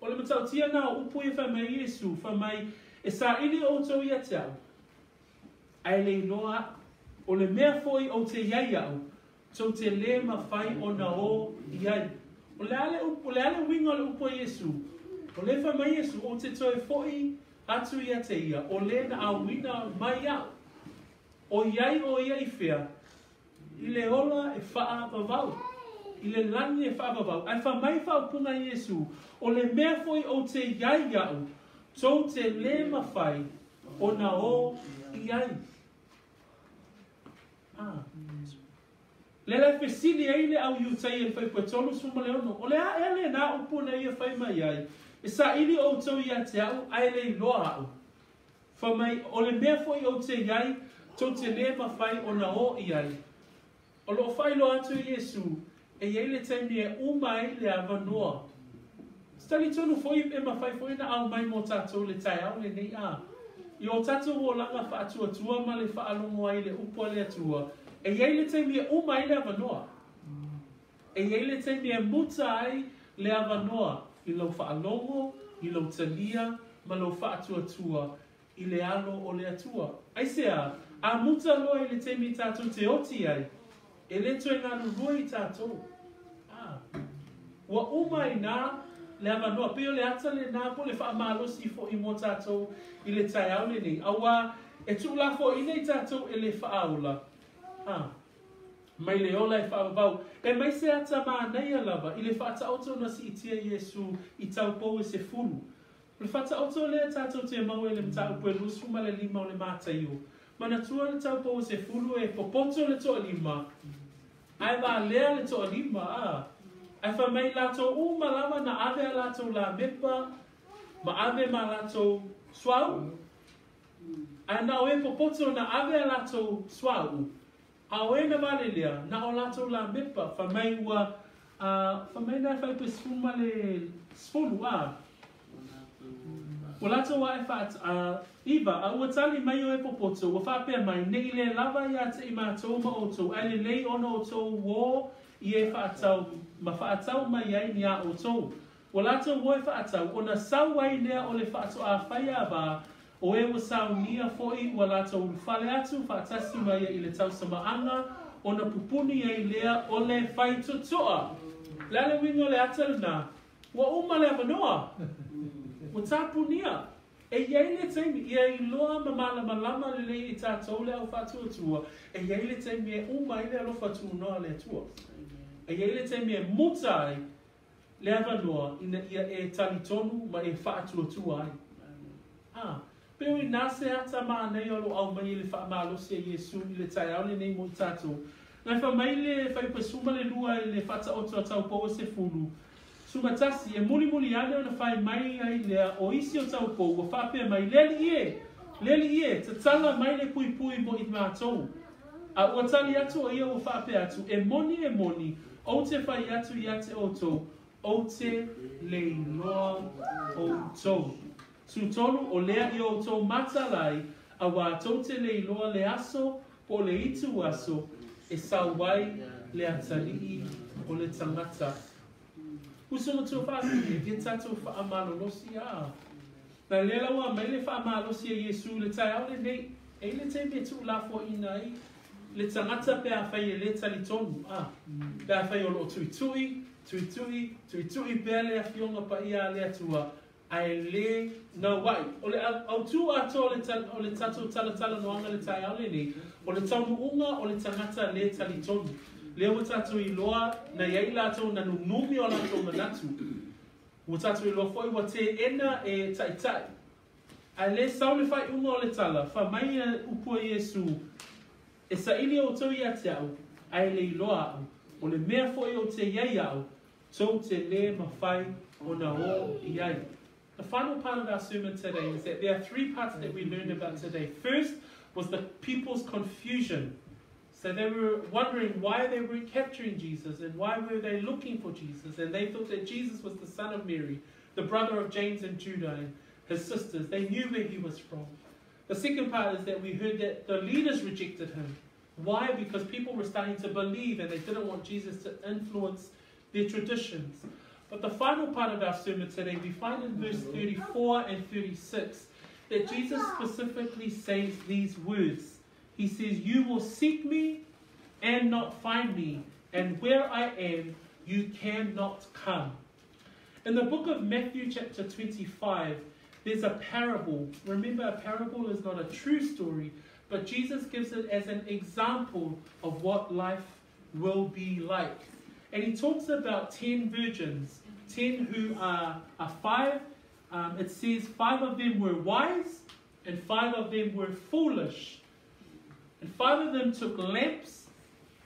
O le matautia na o upu ia fai mai Iesu, fai mai, E saili outou ia te a'u, ae le iloa a'u. O le mea foi ou te i ai a'u, tou te lē mafai ona ō i ai. O le a le upu, o le a le uiga o le upu a Iesu? O lea fai mai Iesu, Ou te toe foi atu ia te ia, o lē na auina mai iaʻu. O iai o ia i fea? I le ola e faavavau, i le lagi e faavavau. Ae fai mai faaupuga a Iesu, O le mea foi ou te iai iaʻu, tou te lē mafai ona o i ai. A. Lea la e fesili ai le au Iutaia i le fuaiupu e 36, O le a ea lenā upu na ia fai mai ai, E saili outou ia te au, ae le iloa aʻu? Fai mai, O le mea foi ou te i ai, tou te lē mafai ona o i ai. O lo o faailoa atu e Iesū, e i ai le taimi e uma ai le avanoa. Ou te talitonu foi e mafai foi ona aumai mo tatou le taeao lenei a i o tatou olaga faatuatua ma le faalogo ai i le upu a le Atua, e i ai le taimi e uma ai le avanoa. E i ai le taimi e muta ai le avanoa i lou faalogo, i lou talia ma lou faatuatua i le alo o le Atua. Aisea? A muta loa i le taimi tatou te oti ai, e le toe galulue i tatou. A. Ua uma ai nā le avanoa. Pei o le ata lenā po o le faamalosi foi mo tatou i le taeao lenei, auā e tuulafoaiina i tatou e le faaola. A. Mai le ola e faavavau. E mai se ata manaia lava i le faataoto na siitia Iesu i taupou e sefulu. O le faataoto lea tatou te maua i le mataupu e 25 o le Mataio. Manatua le taupou e sefulu e popoto le toalima, ae valea le toalima, a. Ae fai mai latou uma lava na ave a latou lamepa ma ave ma latou suauu. Ae na o e popoto na ave a latou suauu. A o e na valelea, na o latou lamepa, fai mai ua, a, fai mai na e fai pe sefulu ma le sefulu, a. Ua latou ae faat, a, iva, a ua tali mai o e popoto, ua faapea mai, ne i lē lava ia te i matou ma outou, ae lelei ona outou ō i e faatau, ma faatau mai ai ni a outou. Ua latou o e faatau, ona sau ai lea o le faatoā faiāvā, o e ua saunia foi ua latou ulufale atu faatasi ma ia i le tausamaaga, ona pupuni ai lea o le faitotoa. O le a le uiga o le ata lenā? Ua uma le avanoa. Ua tapunia. E i ai le taimi, ia iloa ma malamalama lelei i tatou le au faatuatua, e i ai le taimi e uma ai le alofa tunoa a le Atua. E i ai le taimi e muta ai le avanoa ina ia e talitonu ma e faatuatua ai. A, pei o inā se ata manaia o lo o aumai e le faamalosi a Iesu i le taeao lenei mo i tatou. Na fai mai le fuaiupu e 12 i le faataoto a taupou e sefulu, 11, e mulimuli ane ona fai mai ai lea o isi o taupou ua faapea mai, Le Alii e! Le Alii e! Tatala mai le puipui mo i matou. A ua tali atu o ia ua faapea atu, E moni, e moni, ou te fai atu ia te outou, ou te le iloa outou. 13, o lea i o outou mataala ai, auā tou te le iloa le aso po o le itu aso e sau ai le atalii o le tagata. Uso matua faafine, ia tatou faamalolosi a. Na lea la ua aumai le faamalosi a Iesu i le taeao lenei, e i ai le taimi e tuulafoaiina ai le tagata pe afai e le talitonu, a, pe afai o lo o tuitui, tuitui, tuitui pea le Afioga Paia a le Atua, ae le gauai. O le autū atoa o le tatou talatalanoaga i le taeao lenei, o le taunuuga o le tagata le talitonu. Lea ua tatou iloa na i ai i latou na nunumi o latou manatu. Ua tatou iloa foi ua teena e taitai. Ae le sau le faaiuga o le tala, fai mai ia upu a Iesu, E saili outou ia te au, ae le iloa aʻu, o le mea foi ou te i ai aʻu, tou te lē mafai ona o i ai. The final part of our sermon today is that there are three parts that we learned about today. First was the people's confusion. So they were wondering why they weren't capturing Jesus and why were they looking for Jesus. And they thought that Jesus was the son of Mary, the brother of James and Judah and his sisters. They knew where he was from. The second part is that we heard that the leaders rejected him. Why? Because people were starting to believe and they didn't want Jesus to influence their traditions. But the final part of our sermon today, we find in verse 34 and 36 that Jesus specifically says these words. He says, You will seek me and not find me, and where I am, you cannot come. In the book of Matthew, chapter 25, There's a parable. Remember, a parable is not a true story, but Jesus gives it as an example of what life will be like. And he talks about 10 virgins, 10 who are 5. It says 5 of them were wise and 5 of them were foolish. And 5 of them took lamps.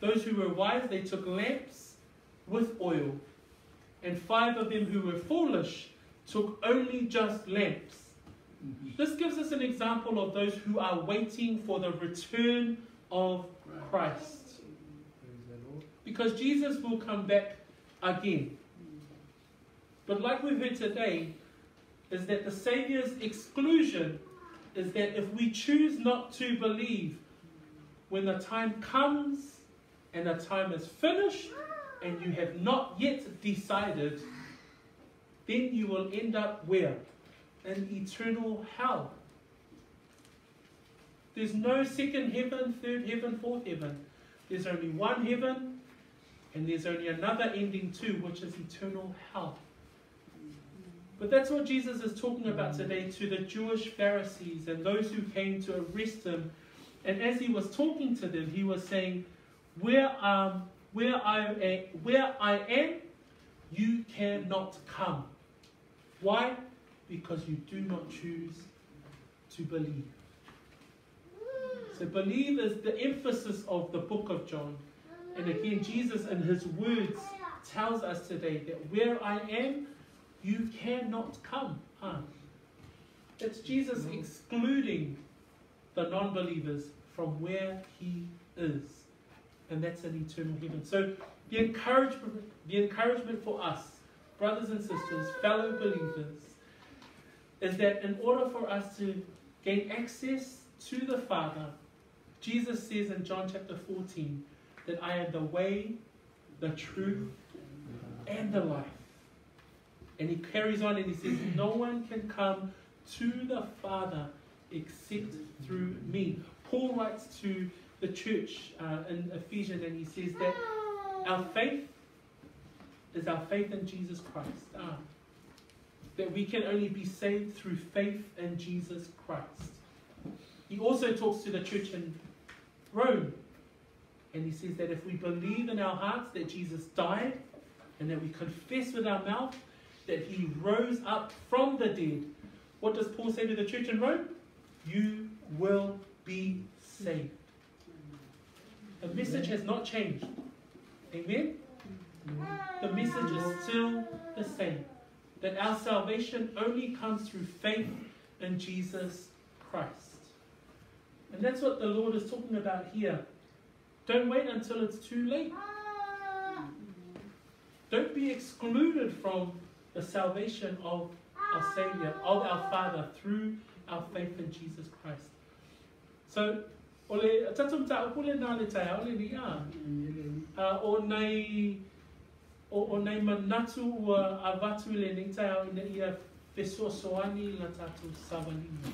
Those who were wise, they took lamps with oil. And 5 of them who were foolish took only just lamps. This gives us an example of those who are waiting for the return of Christ. Because Jesus will come back again. But like we've heard today, is that the Saviour's exclusion is that if we choose not to believe, when the time comes and the time is finished and you have not yet decided, then you will end up where? In eternal hell. There's no second heaven, third heaven, fourth heaven. There's only one heaven, and there's only another ending too, which is eternal hell. But that's what Jesus is talking about today to the Jewish Pharisees and those who came to arrest him. And as he was talking to them, he was saying, where I am, you cannot come. Why? Because you do not choose to believe. So believe is the emphasis of the book of John. And again, Jesus in his words tells us today that where I am, you cannot come. Huh? It's Jesus excluding the non-believers from where he is. And that's an eternal heaven. So the encouragement for us, brothers and sisters, fellow believers, is that in order for us to gain access to the Father, Jesus says in John chapter 14 that I am the way, the truth, and the life. And he carries on and he says, no one can come to the Father except through me. Paul writes to the church in Ephesians, and he says that our faith is our faith in Jesus Christ. That we can only be saved through faith in Jesus Christ. He also talks to the church in Rome, and he says that if we believe in our hearts that Jesus died, and that we confess with our mouth that he rose up from the dead, what does Paul say to the church in Rome? You will be saved. The message has not changed. Amen? The message is still the same. That our salvation only comes through faith in Jesus Christ. And that's what the Lord is talking about here. Don't wait until it's too late. Don't be excluded from the salvation of our Savior, of our Father, through our faith in Jesus Christ. So, ole tatou mataʻu le na le taeao le ni a o nei o nei manatu ua avatu le nei taeao ina ia fesoasoani la tatou savaliga.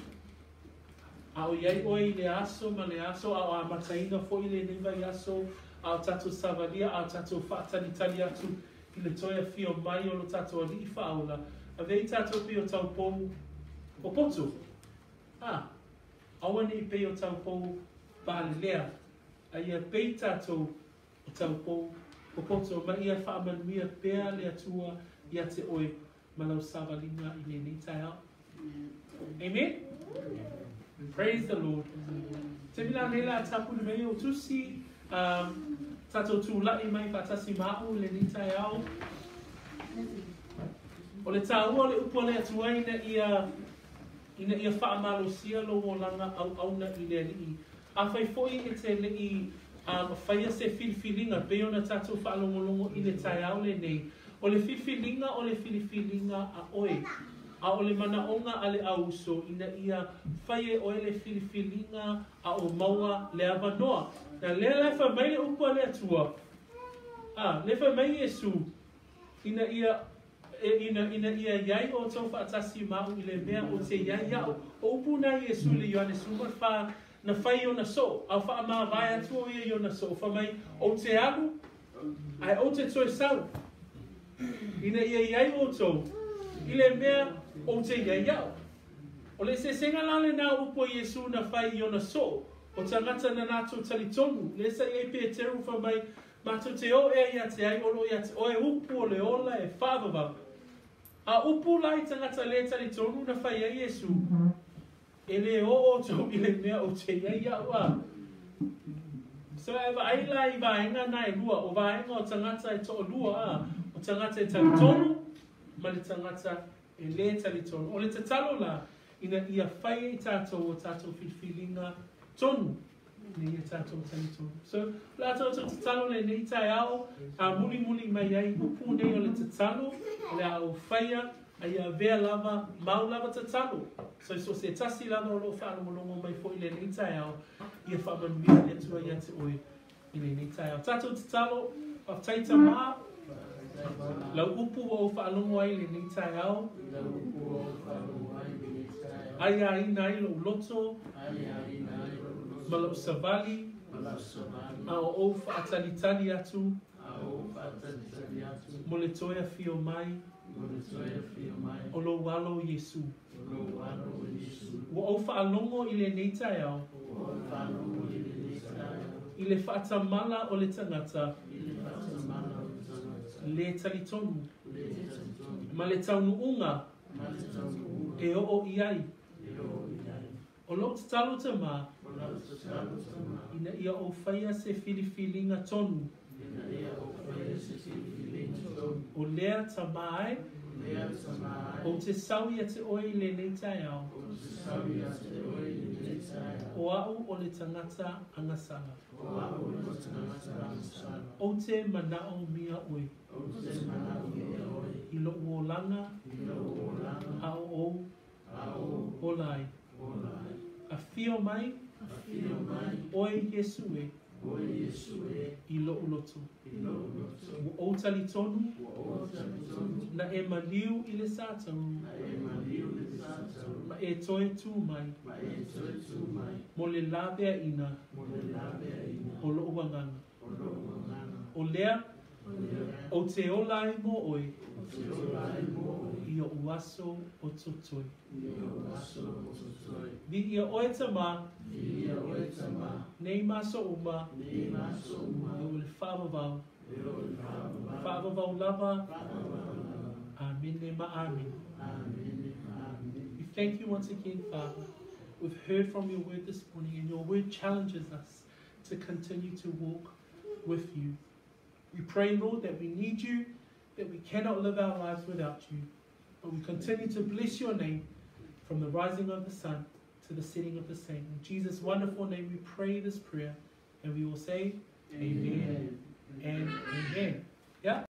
A o iai oe i le aso ma le aso, a o amataina foʻi le nei vai aso, a o tatou savalia, a o tatou faatalitali atu i le toe afio mai o lo tatou aliʻi faaola, avea i tatou pei o taupou o poto. Aua nei pei o taupou palelea, a ia pei tatou o taupou o poto, ma ia faamanuia pea le Atua ia te oe ma lau savaliga i lenei taeao. Amen? Praise the Lord. Te mila nei la tapuni mai o tusi, tatou tulaʻi mai faatasi maʻu le nei taeao. O le tāua o le upu a le Atua ina ia faamalosia lou olaga auauna i le Alii. Afai foʻi e te leʻi faia se filifiliga pei ona tatou faalogologo i le taeao lenei. O le filifiliga o le filifiliga a oe. A o le manaʻoga a le auso ina ia fai e oe le filifiliga a o maua le avanoa. Na lea la e fai mai le upu a le Atua. Le fai mai Iesu ina ia ina ia iai o tou faatasi maʻu i le mea o te iai aʻu. O upu na Iesu le Ioane 14 na fai ona soo, au faamavae atu o ia i ona soo, fai mai o te alu ae o te toe sau. Ina ia iai outou i le mea o te iai aʻu. O le eseesega la lenā o upu a Iesu na fai i ona soo, o tagata na latou talitonu, lea sa i ai Peteru fai mai, Matou te o ea ia te ai o lo o ia te oe upu o le ola e faavavau. A upu la i tagata le talitonu na fai ai Iesu, E le oo outou i le mea ou te i ai au a. So e vaai la i vaega na e lua, o vaega o tagata e toalua a, o tagata e talitonu ma le tagata e lē talitonu. O le tatalo la, ina ia fai e i tatou o tatou filifiliga tonu ina ia tatou talitonu. So, o le a tatou tatalo lenei taeao, a mulimuli mai ai upu nei o le tatalo, o le a ou faia, a ia avea lava mau lava tatalo. So, so se tasi lava o lo o faalogologo mai foi i lenei taeao, ia faamanuia le Atua ia te oe i lenei taeao. Tatou tatalo, Faafetai Tama, lau upu ua ou faalogo ai i lenei taeao, aiaina ai lou loto ma lou savali, a o ou faatalitali atu mo le toe afio mai o lou Alo Iesu. Ua ou faalogo i lenei taeao i le faatamala o le tagata lē talitonu ma le taunuuga e oo i ai. O lou tatalo Tama, ina ia ou faia se filifiliga tonu o lea Tama e, ou te sau ia te oe i lenei taeao, o au o le tagata agasala. Ou te manaomia oe i lou olaga a o ou ola ai. Afio mai oe Iesu e i lou loto. Ua ou talitonu na e maliu i le satauru ma e toe tu mai mo le laveaina o lou agaga. O lea ou te ola ai mo oe i ou aso o totoe. Viia oe Tama, nei ma aso uma, e o le faavavau, faavavau lava. Amene ma amene. We thank you once again, Father. We've heard from your word this morning, and your word challenges us to continue to walk with you. We pray, Lord, that we need you, that we cannot live our lives without you. But we continue to bless your name from the rising of the sun to the setting of the same. In Jesus' wonderful name we pray this prayer, and we will say, Amen, amen. And amen. Yeah?